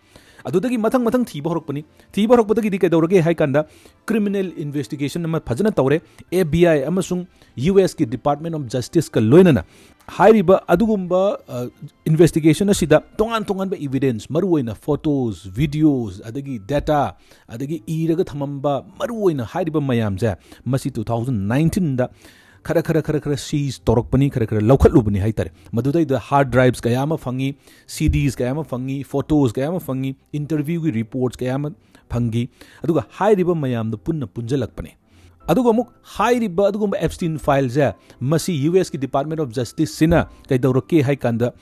ꯑꯗꯨꯗꯒꯤ ꯃꯊꯪ ꯃꯊꯪ ꯊꯤꯕ ꯍꯧꯔꯛꯄꯅꯤ꯫ ꯊꯤꯕ ꯍꯧꯔꯛꯄꯗꯒꯤꯗꯤ ꯀꯩꯗꯧꯔꯒꯦ ꯍꯥꯏ ꯀꯥꯟꯗ, ꯀ꯭ꯔꯤꯃꯤꯅꯦꯜ ꯏꯟꯚꯦꯁꯇꯤꯒꯦꯁꯟ ꯑꯃ ꯐꯖꯅ ꯇꯧꯔꯦ꯫ ꯑꯦꯐ ꯕꯤ ꯑꯥꯏ ꯑꯃꯁꯨꯡ ꯌꯨ ꯑꯦꯁꯀꯤ ꯗꯤꯄꯥꯔꯠꯃꯦꯟ ꯑꯣꯐ ꯖꯁꯇꯤꯁꯀ ꯂꯣꯏꯅꯅ ꯍꯥꯏꯔꯤꯕ ꯑꯗꯨꯒꯨꯝꯕ ꯏꯟꯚꯦꯁꯇꯤꯒꯦꯁꯟ ꯑꯁꯤꯗ ꯇꯣꯉꯥꯟ ꯇꯣꯉꯥꯟꯕ ꯏꯚꯤꯗꯦꯟꯁ, ꯃꯔꯨꯑꯣꯏꯅ ꯐꯣꯇꯣꯁ, ꯚꯤꯗꯤꯑꯣꯁ, ꯑꯗꯒꯤ ꯗꯦꯇꯥ, ꯑꯗꯒꯤ ꯏꯔꯒ ꯊꯝꯃꯝꯕ, ꯃꯔꯨꯑꯣꯏꯅ ꯍꯥꯏꯔꯤꯕ ꯃꯌꯥꯝꯁꯦ ꯃꯁꯤ ꯇꯨ ꯊꯥꯎꯖꯟ ꯅꯥꯏꯟꯇꯤꯟꯗ ꯈꯔ ꯈꯔ ꯈꯔ ꯈꯔ ꯁꯤꯖ ꯇꯧꯔꯛꯄꯅꯤ, ꯈꯔ ꯈꯔ ꯂꯧꯈꯠꯂꯨꯕꯅꯤ ꯍꯥꯏꯇꯥꯔꯦ꯫ ꯃꯗꯨꯗꯩꯗ ꯍꯥꯔꯗ ꯗ꯭ꯔꯥꯏꯚꯁ ꯀꯌꯥ ꯑꯃ ꯐꯪꯉꯤ, ꯁꯤ ꯗꯤꯁ ꯀꯌꯥ ꯑꯃ ꯐꯪꯉꯤ, ꯐꯣꯇꯣꯁ ꯀꯌꯥ ꯑꯃ ꯐꯪꯉꯤ, ꯏꯟꯇꯔꯚ꯭ꯌꯨꯒꯤ ꯔꯤꯄꯣꯔꯠꯁ ꯀꯌꯥ ꯑꯃ ꯐꯪꯈꯤ꯫ ꯑꯗꯨꯒ ꯍꯥꯏꯔꯤꯕ ꯃꯌꯥꯝꯗꯣ ꯄꯨꯟꯅ ꯄꯨꯟꯁꯤꯜꯂꯛꯄꯅꯤ꯫ ꯑꯗꯨꯒ ꯑꯃꯨꯛ ꯍꯥꯏꯔꯤꯕ ꯑꯗꯨꯒꯨꯝꯕ ꯑꯦꯞꯁꯇꯤꯟ ꯐꯥꯏꯜꯁꯦ ꯃꯁꯤ ꯌꯨ ꯑꯦꯁꯀꯤ ꯗꯤꯄꯥꯔꯠꯃꯦꯟ ꯑꯣꯐ ꯖꯁꯇꯤꯁꯁꯤꯅ ꯀꯩꯗꯧꯔꯛꯀꯦ ꯍꯥꯏ ꯀꯥꯟꯗ,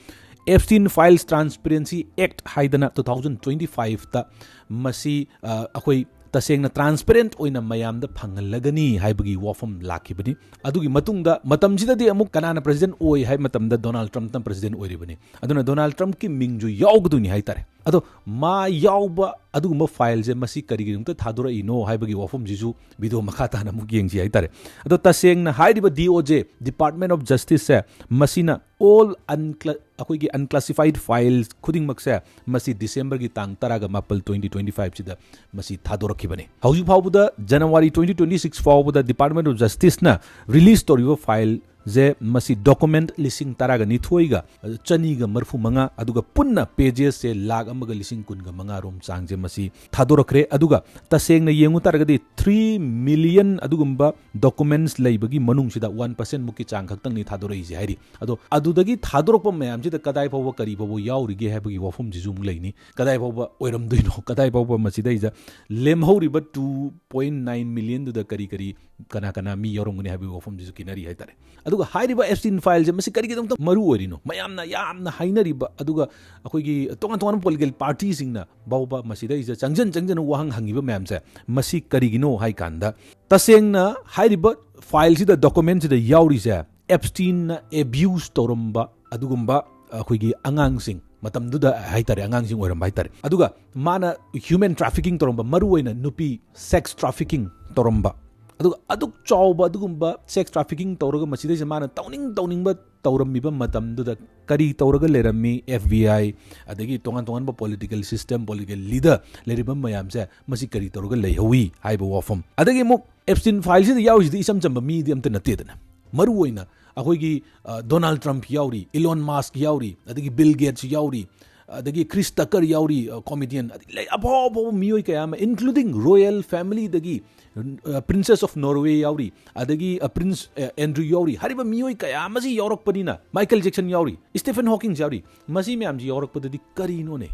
ꯑꯦꯞꯁꯇꯤꯟ ꯐꯥꯏꯜꯁ ꯇ꯭ꯔꯥꯟꯁꯄꯦꯔꯦꯟꯁꯤ ꯑꯦꯛꯠ ꯍꯥꯏꯗꯅ ꯇꯨ ꯊꯥꯎꯖꯟ ꯇ꯭ꯋꯦꯟꯇꯤ ꯐꯥꯏꯚꯇ ꯃꯁꯤ, ꯑ, ꯑꯩꯈꯣꯏ ꯇꯁꯦꯡꯅ ꯇ꯭ꯔꯥꯟꯁꯄꯦꯔꯦꯟꯠ ꯑꯣꯏꯅ ꯃꯌꯥꯝꯗ ꯐꯪꯍꯜꯂꯒꯅꯤ ꯍꯥꯏꯕꯒꯤ ꯋꯥꯐꯝ ꯂꯥꯛꯈꯤꯕꯅꯤ꯫ ꯑꯗꯨꯒꯤ ꯃꯇꯨꯡꯗ ꯃꯇꯝꯁꯤꯗꯗꯤ ꯑꯃꯨꯛ ꯀꯅꯥꯅ ꯄ꯭ꯔꯁꯤꯗꯦꯟꯠ ꯑꯣꯏ ꯍꯥꯏꯕ ꯃꯇꯝꯗ ꯗꯣꯅꯥꯜꯗ ꯇ꯭ꯔꯝꯞꯅ ꯄ꯭ꯔꯁꯤꯗꯦꯟꯠ ꯑꯣꯏꯔꯤꯕꯅꯤ꯫ ꯑꯗꯨꯅ ꯗꯣꯅꯥꯜꯗ ꯇ꯭ꯔꯝꯞꯀꯤ ꯃꯤꯡꯁꯨ ꯌꯥꯎꯒꯗꯣꯏꯅꯤ ꯍꯥꯏꯇꯥꯔꯦ꯫ ꯑꯗꯣ ꯃꯥ ꯌꯥꯎꯕ ꯑꯗꯨꯒꯨꯝꯕ ꯐꯥꯏꯜꯁꯦ ꯃꯁꯤ ꯀꯔꯤꯒꯤꯗꯃꯛꯇ ꯊꯥꯗꯣꯔꯛꯏꯅꯣ ꯍꯥꯏꯕꯒꯤ ꯋꯥꯐꯝꯁꯤꯁꯨ ꯚꯤꯗꯤꯑꯣ ꯃꯈꯥ ꯇꯥꯅ ꯑꯃꯨꯛ ꯌꯦꯡꯁꯤ ꯍꯥꯏꯇꯥꯔꯦ꯫ ꯑꯗꯣ ꯇꯁꯦꯡꯅ ꯍꯥꯏꯔꯤꯕ ꯗꯤ ꯑꯣ ꯖꯦ, ꯗꯤꯄꯥꯔꯠꯃꯦꯟ ꯑꯣꯐ ꯖꯁꯇꯤꯁꯁꯦ, ꯃꯁꯤꯅ ꯑꯣꯜ ꯑꯟꯀ꯭ꯂ-, ꯑꯩꯈꯣꯏꯒꯤ ꯑꯟꯀ꯭ꯂꯥꯁꯤꯐꯥꯏꯗ ꯐꯥꯏꯜꯁ ꯈꯨꯗꯤꯡꯃꯛꯁꯦ ꯃꯁꯤ ꯗꯤꯁꯦꯝꯕꯔꯒꯤ ꯇꯥꯡ ꯇꯔꯥꯒ ꯃꯥꯄꯜ, ꯇ꯭ꯋꯦꯟꯇꯤ ꯇ꯭ꯋꯦꯟꯇꯤ ꯐꯥꯏꯚꯁꯤꯗ ꯃꯁꯤ ꯊꯥꯗꯣꯔꯛꯈꯤꯕꯅꯤ꯫ ꯍꯧꯖꯤꯛ ꯐꯥꯎꯕꯗ, ꯖꯅꯋꯥꯔꯤ ꯇ꯭ꯋꯦꯟꯇꯤ ꯇ꯭ꯋꯦꯟꯇꯤ ꯁꯤꯛꯁ ꯐꯥꯎꯕꯗ ꯗꯤꯄꯥꯔꯠꯃꯦꯟ ꯑꯣꯐ ꯖꯁꯇꯤꯁꯅ ꯔꯤꯂꯤꯁ ꯇꯧꯔꯤꯕ ꯐꯥꯏꯜꯁꯦ ꯃꯁꯤ ꯗꯣꯀꯨꯃꯦꯟꯠ ꯂꯤꯁꯤꯡ ꯇꯔꯥꯒ ꯅꯤꯊꯣꯏꯒ ꯆꯅꯤꯒ ꯃꯔꯤꯐꯨ ꯃꯉꯥ, ꯑꯗꯨꯒ ꯄꯨꯟꯅ ꯄꯦꯖꯦꯁꯁꯦ ꯂꯥꯈ ꯑꯃꯒ ꯂꯤꯁꯤꯡ ꯀꯨꯟꯒ ꯃꯉꯥ ꯔꯣꯝ ꯆꯥꯡꯁꯦ ꯃꯁꯤ ꯊꯥꯗꯣꯔꯛꯈ꯭ꯔꯦ꯫ ꯑꯗꯨꯒ ꯇꯁꯦꯡꯅ ꯌꯦꯡꯉꯨ ꯇꯥꯔꯒꯗꯤ ꯊ꯭ꯔꯤ ꯃꯤꯂꯤꯌꯟ ꯑꯗꯨꯒꯨꯝꯕ ꯗꯣꯀꯨꯃꯦꯟꯠꯁ ꯂꯩꯕꯒꯤ ꯃꯅꯨꯡꯁꯤꯗ ꯋꯥꯟ ꯄꯔꯁꯦꯟꯠ ꯃꯨꯛꯀꯤ ꯆꯥꯡ ꯈꯛꯇꯪꯅꯤ ꯊꯥꯗꯣꯔꯛꯏꯁꯦ ꯍꯥꯏꯔꯤ꯫ ꯑꯗꯣ ꯑꯗꯨꯗꯒꯤ ꯊꯥꯗꯣꯔꯛꯄ ꯃꯌꯥꯝꯁꯤꯗ ꯀꯗꯥꯏ ꯐꯥꯎꯕ ꯀꯔꯤ ꯐꯥꯎꯕ ꯌꯥꯎꯔꯤꯒꯦ ꯍꯥꯏꯕꯒꯤ ꯋꯥꯐꯝꯁꯤꯁꯨ ꯑꯃꯨꯛ ꯂꯩꯅꯤ꯫ ꯀꯗꯥꯏ ꯐꯥꯎꯕ ꯑꯣꯏꯔꯝꯗꯣꯏꯅꯣ, ꯀꯗꯥꯏ ꯐꯥꯎꯕ ꯃꯁꯤꯗꯩꯁꯤꯗ ꯂꯦꯝꯍꯧꯔꯤꯕ ꯇꯨ ꯄꯣꯏꯟꯠ ꯅꯥꯏꯟ ꯃꯤꯂꯤꯌꯟꯗꯨꯗ ꯀꯔꯤ ꯀꯔꯤ, ꯀꯅꯥ ꯀꯅꯥ ꯃꯤ ꯌꯥꯎꯔꯝꯒꯅꯤ ꯍꯥꯏꯕꯒꯤ ꯋꯥꯐꯝꯁꯤꯁꯨ ꯈꯦꯠꯅꯔꯤ ꯍꯥꯏꯇꯥꯔꯦ꯫ ꯑꯗꯨꯒ ꯍꯥꯏꯔꯤꯕ ꯑꯦꯞꯁꯇꯤꯟ ꯐꯥꯏꯜꯁꯦ ꯃꯁꯤ ꯀꯔꯤꯒꯤꯗꯃꯛꯇ ꯃꯔꯨ ꯑꯣꯏꯔꯤꯅꯣ? ꯃꯌꯥꯝꯅ ꯌꯥꯝꯅ ꯍꯥꯏꯅꯔꯤꯕ, ꯑꯗꯨꯒ ꯑꯩꯈꯣꯏꯒꯤ ꯇꯣꯉꯥꯟ ꯇꯣꯉꯥꯟꯕ ꯄꯣꯂꯤꯇꯤꯀꯦꯜ ꯄꯥꯔꯇꯤꯁꯤꯡꯅ ꯐꯥꯎꯕ ꯃꯁꯤꯗꯩꯁꯤꯗ ꯆꯪꯖꯟ ꯆꯪꯖꯟ ꯋꯥꯍꯪ ꯍꯪꯉꯤꯕ ꯃꯌꯥꯝꯁꯦ ꯃꯁꯤ ꯀꯔꯤꯒꯤꯅꯣ ꯍꯥꯏ ꯀꯥꯟꯗ, ꯇꯁꯦꯡꯅ ꯍꯥꯏꯔꯤꯕ ꯐꯥꯏꯜꯁꯤꯗ, ꯗꯣꯀꯨꯃꯦꯟꯠꯁꯤꯗ ꯌꯥꯎꯔꯤꯁꯦ ꯑꯦꯞꯁꯇꯤꯟꯅ ꯑꯦꯕ꯭ꯌꯨꯁ ꯇꯧꯔꯝꯕ ꯑꯗꯨꯒꯨꯝꯕ ꯑꯩꯈꯣꯏꯒꯤ ꯑꯉꯥꯡꯁꯤꯡ, ꯃꯇꯝꯗꯨꯗ ꯍꯥꯏꯇꯥꯔꯦ, ꯑꯉꯥꯡꯁꯤꯡ ꯑꯣꯏꯔꯝꯕ ꯍꯥꯏꯇꯥꯔꯦ, ꯑꯗꯨꯒ ꯃꯥꯅ ꯍ꯭ꯌꯨꯃꯦꯟ ꯇ꯭ꯔꯥꯐꯤꯀꯤꯡ ꯇꯧꯔꯝꯕ, ꯃꯔꯨꯑꯣꯏꯅ ꯅꯨꯄꯤ ꯁꯦꯛꯁ ꯇ꯭ꯔꯥꯐꯤꯀꯤꯡ ꯇꯧꯔꯝꯕ, ꯑꯗꯨꯒ ꯑꯗꯨꯛ ꯆꯥꯎꯕ ꯑꯗꯨꯒꯨꯝꯕ ꯁꯦꯛꯁ ꯇ꯭ꯔꯥꯐꯤꯀꯤꯡ ꯇꯧꯔꯒ ꯃꯁꯤꯗꯩꯁꯤꯗ ꯃꯥꯅ ꯇꯧꯅꯤꯡ ꯇꯧꯅꯤꯡꯕ ꯇꯧꯔꯝꯃꯤꯕ ꯃꯇꯝꯗꯨꯗ ꯀꯔꯤ ꯇꯧꯔꯒ ꯂꯩꯔꯝꯃꯤ? ꯑꯦꯐ ꯕꯤ ꯑꯥꯏ, ꯑꯗꯒꯤ ꯇꯣꯉꯥꯟ ꯇꯣꯉꯥꯟꯕ ꯄꯣꯂꯤꯇꯤꯀꯦꯜ ꯁꯤꯁꯇꯦꯝ, ꯄꯣꯂꯤꯇꯤꯀꯦꯜ ꯂꯤꯗꯔ ꯂꯩꯔꯤꯕ ꯃꯌꯥꯝꯁꯦ ꯃꯁꯤ ꯀꯔꯤ ꯇꯧꯔꯒ ꯂꯩꯍꯧꯋꯤ ꯍꯥꯏꯕ ꯋꯥꯐꯝ꯫ ꯑꯗꯒꯤ ꯑꯃꯨꯛ ꯑꯦꯞꯁꯇꯤꯟ ꯐꯥꯏꯜꯁꯤꯗ ꯌꯥꯎꯔꯤꯁꯤꯗꯤ ꯏꯆꯝ ꯆꯝꯕ ꯃꯤꯗꯤ ꯑꯝꯇ ꯅꯠꯇꯦꯗꯅ꯫ ꯃꯔꯨꯑꯣꯏꯅ ꯑꯩꯈꯣꯏꯒꯤ ꯗꯣꯅꯥꯜꯗ ꯇ꯭ꯔꯝꯞ ꯌꯥꯎꯔꯤ, ꯏꯂꯣꯟ ꯃꯥꯁꯛ ꯌꯥꯎꯔꯤ, ꯑꯗꯒꯤ ꯕꯤꯜ ꯒꯦꯠꯁ ꯌꯥꯎꯔꯤ, ꯑꯗꯒꯤ ꯀ꯭ꯔꯤꯁ ꯇꯀꯔ ꯌꯥꯎꯔꯤ, ꯀꯣꯃꯦꯗꯤꯌꯟ, ꯑꯗꯒꯤ ꯂꯩ ꯑꯐꯥꯎ ꯑꯐꯥꯎꯕ ꯃꯤꯑꯣꯏ ꯀꯌꯥ ꯑꯃ, including royal familyꯗꯒꯤ Princess of Norway ꯌꯥꯎꯔꯤ, ꯑꯗꯒꯤ ꯄ꯭ꯔꯤꯟꯁ ꯑꯦꯟꯗ꯭ꯔꯨ ꯌꯥꯎꯔꯤ꯫ ꯍꯥꯏꯔꯤꯕ ꯃꯤꯑꯣꯏ ꯀꯌꯥ ꯑꯃꯁꯤ ꯌꯥꯎꯔꯛꯄꯅꯤꯅ, ꯃꯥꯏꯀꯦꯜ ꯖꯦꯛꯁꯟ ꯌꯥꯎꯔꯤ, ꯁ꯭ꯇꯤꯐꯟ ꯍꯣꯀꯤꯡꯁ ꯌꯥꯎꯔꯤ꯫ ꯃꯁꯤ ꯃꯌꯥꯝꯁꯤ ꯌꯥꯎꯔꯛꯄꯗꯗꯤ ꯀꯔꯤꯅꯣꯅꯦ?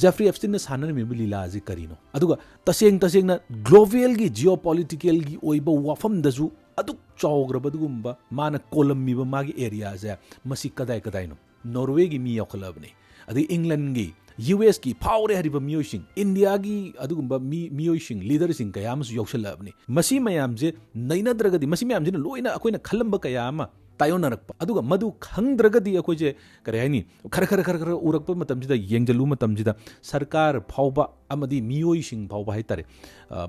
ꯖꯦꯐ꯭ꯔꯤ ꯑꯦꯞꯁꯇꯤꯟꯅ ꯁꯥꯟꯅꯔꯝꯃꯤꯕ ꯂꯤꯂꯥ ꯑꯁꯤ ꯀꯔꯤꯅꯣ? ꯑꯗꯨꯒ ꯇꯁꯦꯡ ꯇꯁꯦꯡꯅ ꯒ꯭ꯂꯣꯕꯦꯜꯒꯤ ꯖꯤꯑꯣ ꯄꯣꯂꯤꯇꯤꯀꯦꯜꯒꯤ ꯑꯣꯏꯕ ꯋꯥꯐꯝꯗꯁꯨ ꯑꯗꯨꯛ ꯆꯥꯎꯈ꯭ꯔꯕ ꯑꯗꯨꯒꯨꯝꯕ ꯃꯥꯅ ꯀꯣꯜꯂꯝꯃꯤꯕ ꯃꯥꯒꯤ ꯑꯦꯔꯤꯌꯥꯁꯦ, ꯃꯁꯤ ꯀꯗꯥꯏ ꯀꯗꯥꯏꯅꯣ? ꯅꯣꯔꯋꯦꯒꯤ ꯃꯤ ꯌꯥꯎꯈꯠꯂꯛꯑꯕꯅꯤ, ꯑꯗꯒꯤ ꯏꯪꯂꯟꯒꯤ, ꯌꯨ ꯑꯦꯁꯀꯤ ꯐꯥꯎꯔꯦ ꯍꯥꯏꯔꯤꯕ ꯃꯤꯑꯣꯏꯁꯤꯡ, ꯏꯟꯗꯤꯌꯥꯒꯤ ꯑꯗꯨꯒꯨꯝꯕ ꯃꯤ, ꯃꯤꯑꯣꯏꯁꯤꯡ, ꯂꯤꯗꯔꯁꯤꯡ ꯀꯌꯥ ꯑꯃꯁꯨ ꯌꯥꯎꯁꯜꯂꯛꯑꯕꯅꯤ꯫ ꯃꯁꯤ ꯃꯌꯥꯝꯁꯦ ꯅꯩꯅꯗ꯭ꯔꯒꯗꯤ, ꯃꯁꯤ ꯃꯌꯥꯝꯁꯤꯅ ꯂꯣꯏꯅ ꯑꯩꯈꯣꯏꯅ ꯈꯜꯂꯝꯕ ꯀꯌꯥ ꯑꯃ ꯇꯥꯏꯌꯣꯟꯅꯔꯛꯄ, ꯑꯗꯨꯒ ꯃꯗꯨ ꯈꯪꯗ꯭ꯔꯒꯗꯤ ꯑꯩꯈꯣꯏꯁꯦ, ꯀꯔꯤ ꯍꯥꯏꯅꯤ, ꯈꯔ ꯈꯔ ꯈꯔ ꯈꯔ ꯎꯔꯛꯄ ꯃꯇꯝꯁꯤꯗ, ꯌꯦꯡꯁꯤꯜꯂꯨꯕ ꯃꯇꯝꯁꯤꯗ, ꯁꯔꯀꯥꯔ ꯐꯥꯎꯕ ꯑꯃꯗꯤ ꯃꯤꯑꯣꯏꯁꯤꯡ ꯐꯥꯎꯕ ꯍꯥꯏꯇꯥꯔꯦ,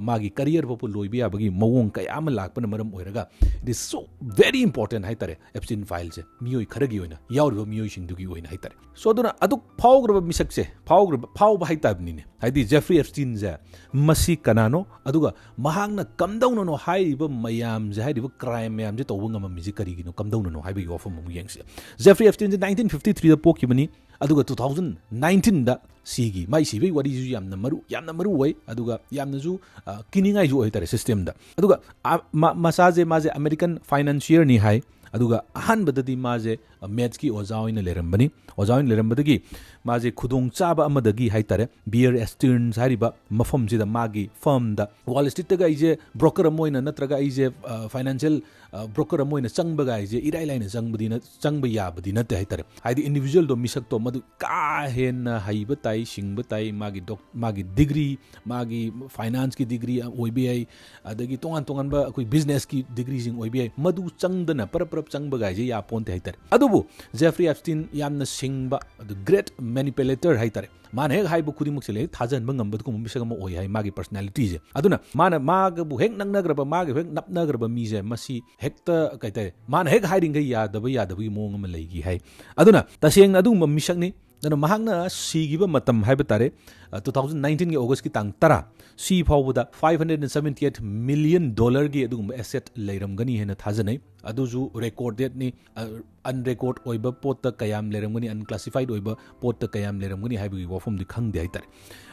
ꯃꯥꯒꯤ ꯀꯔꯤꯌꯔ ꯐꯥꯎꯕ ꯂꯣꯏꯕ ꯌꯥꯕꯒꯤ ꯃꯑꯣꯡ ꯀꯌꯥ ꯑꯃ ꯂꯥꯛꯄꯅ ꯃꯔꯝ ꯑꯣꯏꯔꯒ, it is so very important ꯍꯥꯏꯇꯥꯔꯦ, ꯑꯦꯞꯁꯇꯤꯟ ꯐꯥꯏꯜꯁꯦ ꯃꯤꯑꯣꯏ ꯈꯔꯒꯤ ꯑꯣꯏꯅ, ꯌꯥꯎꯔꯤꯕ ꯃꯤꯑꯣꯏꯁꯤꯡꯗꯨꯒꯤ ꯑꯣꯏꯅ ꯍꯥꯏꯇꯥꯔꯦ꯫ ꯁꯣ ꯑꯗꯨꯅ ꯑꯗꯨꯛ ꯐꯥꯎꯈ꯭ꯔꯕ ꯃꯤꯁꯛꯁꯦ, ꯐꯥꯎꯈ꯭ꯔꯕ, ꯐꯥꯎꯕ ꯍꯥꯏꯇꯥꯕꯅꯤꯅꯦ, ꯍꯥꯏꯗꯤ ꯖꯦꯐ꯭ꯔꯤ ꯑꯦꯞꯁꯇꯤꯟꯁꯦ ꯃꯁꯤ ꯀꯅꯥꯅꯣ, ꯑꯗꯨꯒ ꯃꯍꯥꯛꯅ ꯀꯝꯗꯧꯅꯅꯣ ꯍꯥꯏꯔꯤꯕ ꯃꯌꯥꯝꯁꯦ, ꯍꯥꯏꯔꯤꯕ ꯀ꯭ꯔꯥꯏꯝ ꯃꯌꯥꯝꯁꯦ ꯇꯧꯕ ꯉꯝꯃꯝꯃꯤꯁꯦ ꯀꯔꯤꯒꯤꯅꯣ, ꯀꯝꯗꯧꯅꯅꯣ ꯍꯥꯏꯕꯒꯤ ꯋꯥꯐꯝ ꯑꯃꯨꯛ ꯌꯦꯡꯁꯤ꯫ ꯖꯦꯐ꯭ꯔꯤ ꯑꯦꯞꯁꯇꯤꯟꯁꯦ ꯅꯥꯏꯟꯇꯤꯟ ꯐꯤꯐꯇꯤ ꯊ꯭ꯔꯤꯗ ꯄꯣꯛꯈꯤꯕꯅꯤ, ꯑꯗꯨꯒ ꯇꯨ ꯊꯥꯎꯖꯟ ꯅꯥꯏꯟꯇꯤꯟꯗ ꯁꯤꯒꯤ, ꯃꯥꯏ ꯁꯤꯕꯒꯤ ꯋꯥꯔꯤꯁꯤꯁꯨ ꯌꯥꯝꯅ ꯃꯔꯨ, ꯌꯥꯝꯅ ꯃꯔꯨ ꯑꯣꯏ, ꯑꯗꯨꯒ ꯌꯥꯝꯅꯁꯨ ꯀꯤꯅꯤꯡꯉꯥꯏꯁꯨ ꯑꯣꯏ ꯍꯥꯏꯇꯥꯔꯦ ꯁꯤꯁꯇꯦꯝꯗ꯫ ꯑꯗꯨꯒ ꯃꯁꯥꯁꯦ, ꯃꯥꯁꯦ ꯑꯃꯦꯔꯤꯀꯟ ꯐꯥꯏꯅꯥꯟꯁꯤꯌꯔꯅꯤ ꯍꯥꯏ꯫ ꯑꯗꯨꯒ ꯑꯍꯥꯟꯕꯗꯗꯤ ꯃꯥꯁꯦ ꯃꯦꯠꯁꯀꯤ ꯑꯣꯖꯥ ꯑꯣꯏꯅ ꯂꯩꯔꯝꯕꯅꯤ꯫ ꯑꯣꯖꯥ ꯑꯣꯏꯅ ꯂꯩꯔꯝꯕꯗꯒꯤ ꯃꯥꯁꯦ ꯈꯨꯗꯣꯡꯆꯥꯕ ꯑꯃꯗꯒꯤ ꯍꯥꯏꯇꯥꯔꯦ, ꯕꯤꯌꯔ ꯑꯦꯁꯇꯤꯔꯟꯁ ꯍꯥꯏꯔꯤꯕ ꯃꯐꯝꯁꯤꯗ, ꯃꯥꯒꯤ ꯐꯔꯝꯗ, ꯋꯥꯜ ꯁ꯭ꯇ꯭ꯔꯤꯠꯇꯒ ꯑꯩꯁꯦ ꯕ꯭ꯔꯣꯀꯔ ꯑꯃ ꯑꯣꯏꯅ, ꯅꯠꯇ꯭ꯔꯒ ꯑꯩꯁꯦ ꯐꯥꯏꯅꯥꯟꯁꯤꯌꯦꯜ ꯕ꯭ꯔꯣꯀꯔ ꯑꯃ ꯑꯣꯏꯅ ꯆꯪꯕꯒ ꯍꯥꯏꯁꯦ ꯏꯔꯥꯏ ꯂꯥꯏꯅ ꯆꯪꯕꯗꯤ ꯅꯠ-, ꯆꯪꯕ ꯌꯥꯕꯗꯤ ꯅꯠꯇꯦ ꯍꯥꯏꯇꯥꯔꯦ꯫ ꯍꯥꯏꯗꯤ ꯏꯟꯗꯤꯕꯤꯖꯨꯋꯦꯜꯗꯣ, ꯃꯤꯁꯛꯇꯣ, ꯃꯗꯨ ꯀꯥ ꯍꯦꯟꯅ ꯍꯩꯕ ꯇꯥꯏ, ꯁꯤꯡꯕ ꯇꯥꯏ, ꯃꯥꯒꯤ ꯗꯣꯛ-, ꯃꯥꯒꯤ ꯗꯤꯒ꯭ꯔꯤ, ꯃꯥꯒꯤ ꯐꯥꯏꯅꯥꯟꯁꯀꯤ ꯗꯤꯒ꯭ꯔꯤ ꯑꯣꯏꯕ ꯌꯥꯏ, ꯑꯗꯒꯤ ꯇꯣꯉꯥꯟ ꯇꯣꯉꯥꯟꯕ ꯑꯩꯈꯣꯏ ꯕꯤꯖꯤꯅꯦꯁꯀꯤ ꯗꯤꯒ꯭ꯔꯤꯁꯤꯡ ꯑꯣꯏꯕ ꯌꯥꯏ꯫ ꯃꯗꯨ ꯆꯪꯗꯅ ꯄꯔꯞ ꯄꯔꯞ ꯆꯪꯕꯒ ꯍꯥꯏꯁꯦ ꯌꯥꯄꯣꯟꯇꯦ ꯍꯥꯏꯇꯥꯔꯦ꯫ ꯑꯗꯨꯕꯨ ꯖꯦꯐ꯭ꯔꯤ ꯑꯦꯞꯁꯇꯤꯟ ꯌꯥꯝꯅ ꯁꯤꯡꯕ, the great manipulator ꯍꯥꯏꯇꯥꯔꯦ, ꯃꯥꯅ ꯍꯦꯛ ꯍꯥꯏꯕ ꯈꯨꯗꯤꯡꯃꯛꯁꯦ ꯍꯦꯛ ꯊꯥꯖꯍꯟꯕ ꯉꯝꯕ ꯑꯗꯨꯒꯨꯝꯕ ꯃꯤꯁꯛ ꯑꯃ ꯑꯣꯏ ꯍꯥꯏ, ꯃꯥꯒꯤ ꯄꯔꯁꯅꯦꯂꯤꯇꯤꯁꯦ꯫ ꯑꯗꯨꯅ ꯃꯥꯅ, ꯃꯥꯒꯕꯨ ꯍꯦꯛ ꯅꯛꯅꯈ꯭ꯔꯕ, ꯃꯥꯒ ꯍꯦꯛ ꯅꯞꯅꯈ꯭ꯔꯕ ꯃꯤꯁꯦ, ꯃꯁꯤ ꯍꯦꯛꯇ, ꯀꯩ ꯍꯥꯏꯇꯥꯔꯦ, ꯃꯥꯅ ꯍꯦꯛ ꯍꯥꯏꯔꯤꯈꯩ ꯌꯥꯗꯕ, ꯌꯥꯗꯕꯒꯤ ꯃꯑꯣꯡ ꯑꯃ ꯂꯩꯈꯤ ꯍꯥꯏ꯫ ꯑꯗꯨꯅ ꯇꯁꯦꯡꯅ ꯑꯗꯨꯒꯨꯝꯕ ꯃꯤꯁꯛꯅꯤ꯫ ꯑꯗꯨꯅ ꯃꯍꯥꯛꯅ ꯁꯤꯈꯤꯕ ꯃꯇꯝ ꯍꯥꯏꯕ ꯇꯥꯔꯦ, ꯇꯨ ꯊꯥꯎꯖꯟ ꯅꯥꯏꯟꯇꯤꯟꯒꯤ ꯑꯣꯒꯁꯀꯤ ꯇꯥꯡ ꯇꯔꯥ, ꯁꯤ ꯐꯥꯎꯕꯗ five hundred and seventy eight million dollarꯒꯤ ꯑꯗꯨꯒꯨꯝꯕ ꯑꯦꯁꯦꯠ ꯂꯩꯔꯝꯒꯅꯤ ꯍꯥꯏꯅ ꯊꯥꯖꯅꯩ꯫ ꯑꯗꯨꯁꯨ ꯔꯦꯀꯣꯔꯗꯦꯠꯅꯤ, ꯑꯟꯔꯦꯀꯣꯔꯗ ꯑꯣꯏꯕ ꯄꯣꯠꯇ ꯀꯌꯥꯝ ꯂꯩꯔꯝꯒꯅꯤ, ꯑꯟꯀ꯭ꯂꯥꯁꯤꯐꯥꯏꯗ ꯑꯣꯏꯕ ꯄꯣꯠꯇ ꯀꯌꯥꯝ ꯂꯩꯔꯝꯒꯅꯤ ꯍꯥꯏꯕꯒꯤ ꯋꯥꯐꯝꯗꯤ ꯈꯪꯗꯦ ꯍꯥꯏꯇꯥꯔꯦ꯫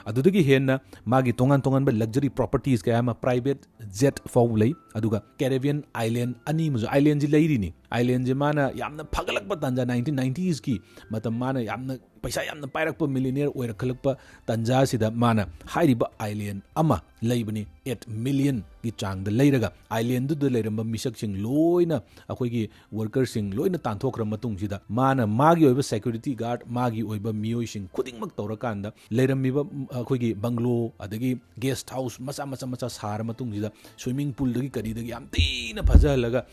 ꯑꯗꯨꯗꯒꯤ ꯍꯦꯟꯅ ꯃꯥꯒꯤ ꯇꯣꯉꯥꯟ ꯇꯣꯉꯥꯟꯕ ꯂꯛꯖꯔꯤ ꯄ꯭ꯔꯣꯄꯔꯇꯤꯁ ꯀꯌꯥ ꯑꯃ, ꯄ꯭ꯔꯥꯏꯚꯦꯠ ꯖꯦꯠ ꯐꯥꯎ ꯂꯩ, ꯑꯗꯨꯒ ꯀꯦꯔꯤꯕꯤꯌꯟ ꯑꯥꯏꯂꯦꯟ ꯑꯅꯤ ꯑꯃꯁꯨ, ꯑꯥꯏꯂꯦꯟꯁꯤ ꯂꯩꯔꯤꯅꯤ꯫ ꯑꯥꯏꯂꯦꯟꯁꯤ ꯃꯥꯅ ꯌꯥꯝꯅ ꯐꯒꯠꯂꯛꯄ ꯇꯥꯟꯖꯥ, ꯅꯥꯏꯟꯇꯤꯟ ꯅꯥꯏꯟꯇꯤꯁꯀꯤ ꯃꯇꯝ, ꯃꯥꯅ ꯌꯥꯝꯅ ꯄꯩꯁꯥ ꯌꯥꯝꯅ ꯄꯥꯏꯔꯛꯄ, ꯃꯤꯂꯤꯅꯤꯌꯔ ꯑꯣꯏꯔꯛꯈꯠꯂꯛꯄ ꯇꯥꯟꯖꯥꯁꯤꯗ ꯃꯥꯅ ꯍꯥꯏꯔꯤꯕ ꯑꯥꯏꯂꯦꯟ ꯑꯃ ꯂꯩꯕꯅꯤ, ꯑꯦꯠ ꯃꯤꯂꯤꯌꯟꯒꯤ ꯆꯥꯡꯗ ꯂꯩꯔꯒ, ꯑꯥꯏꯂꯦꯟꯗꯨꯗ ꯂꯩꯔꯝꯕ ꯃꯤꯁꯛꯁꯤꯡ ꯂꯣꯏꯅ, ꯑꯩꯈꯣꯏꯒꯤ ꯋꯥꯔꯀꯔꯁꯤꯡ ꯂꯣꯏꯅ ꯇꯥꯟꯊꯣꯛꯈ꯭ꯔ ꯃꯇꯨꯡꯁꯤꯗ, ꯃꯥꯅ ꯃꯥꯒꯤ ꯑꯣꯏꯕ ꯁꯦꯀ꯭ꯌꯨꯔꯤꯇꯤ ꯒꯥꯔꯗ, ꯃꯥꯒꯤ ꯑꯣꯏꯕ ꯃꯤꯑꯣꯏꯁꯤꯡ ꯈꯨꯗꯤꯡꯃꯛ ꯇꯧꯔꯀꯥꯟꯗ, ꯂꯩꯔꯝꯃꯤꯕ, ꯎꯝ, ꯑꯩꯈꯣꯏꯒꯤ ꯕꯪꯒ꯭ꯂꯣ, ꯑꯗꯒꯤ ꯒꯦꯁ ꯍꯥꯎꯁ ꯃꯆꯥ ꯃꯆꯥ ꯃꯆꯥ ꯁꯥꯔ ꯃꯇꯨꯡꯁꯤꯗ, ꯁ꯭ꯋꯤꯃꯤꯡ ꯄꯨꯜꯗꯒꯤ ꯀꯔꯤꯗꯒꯤ ꯌꯥꯝ ꯊꯤꯅ ꯐꯖꯍꯜꯂꯒ,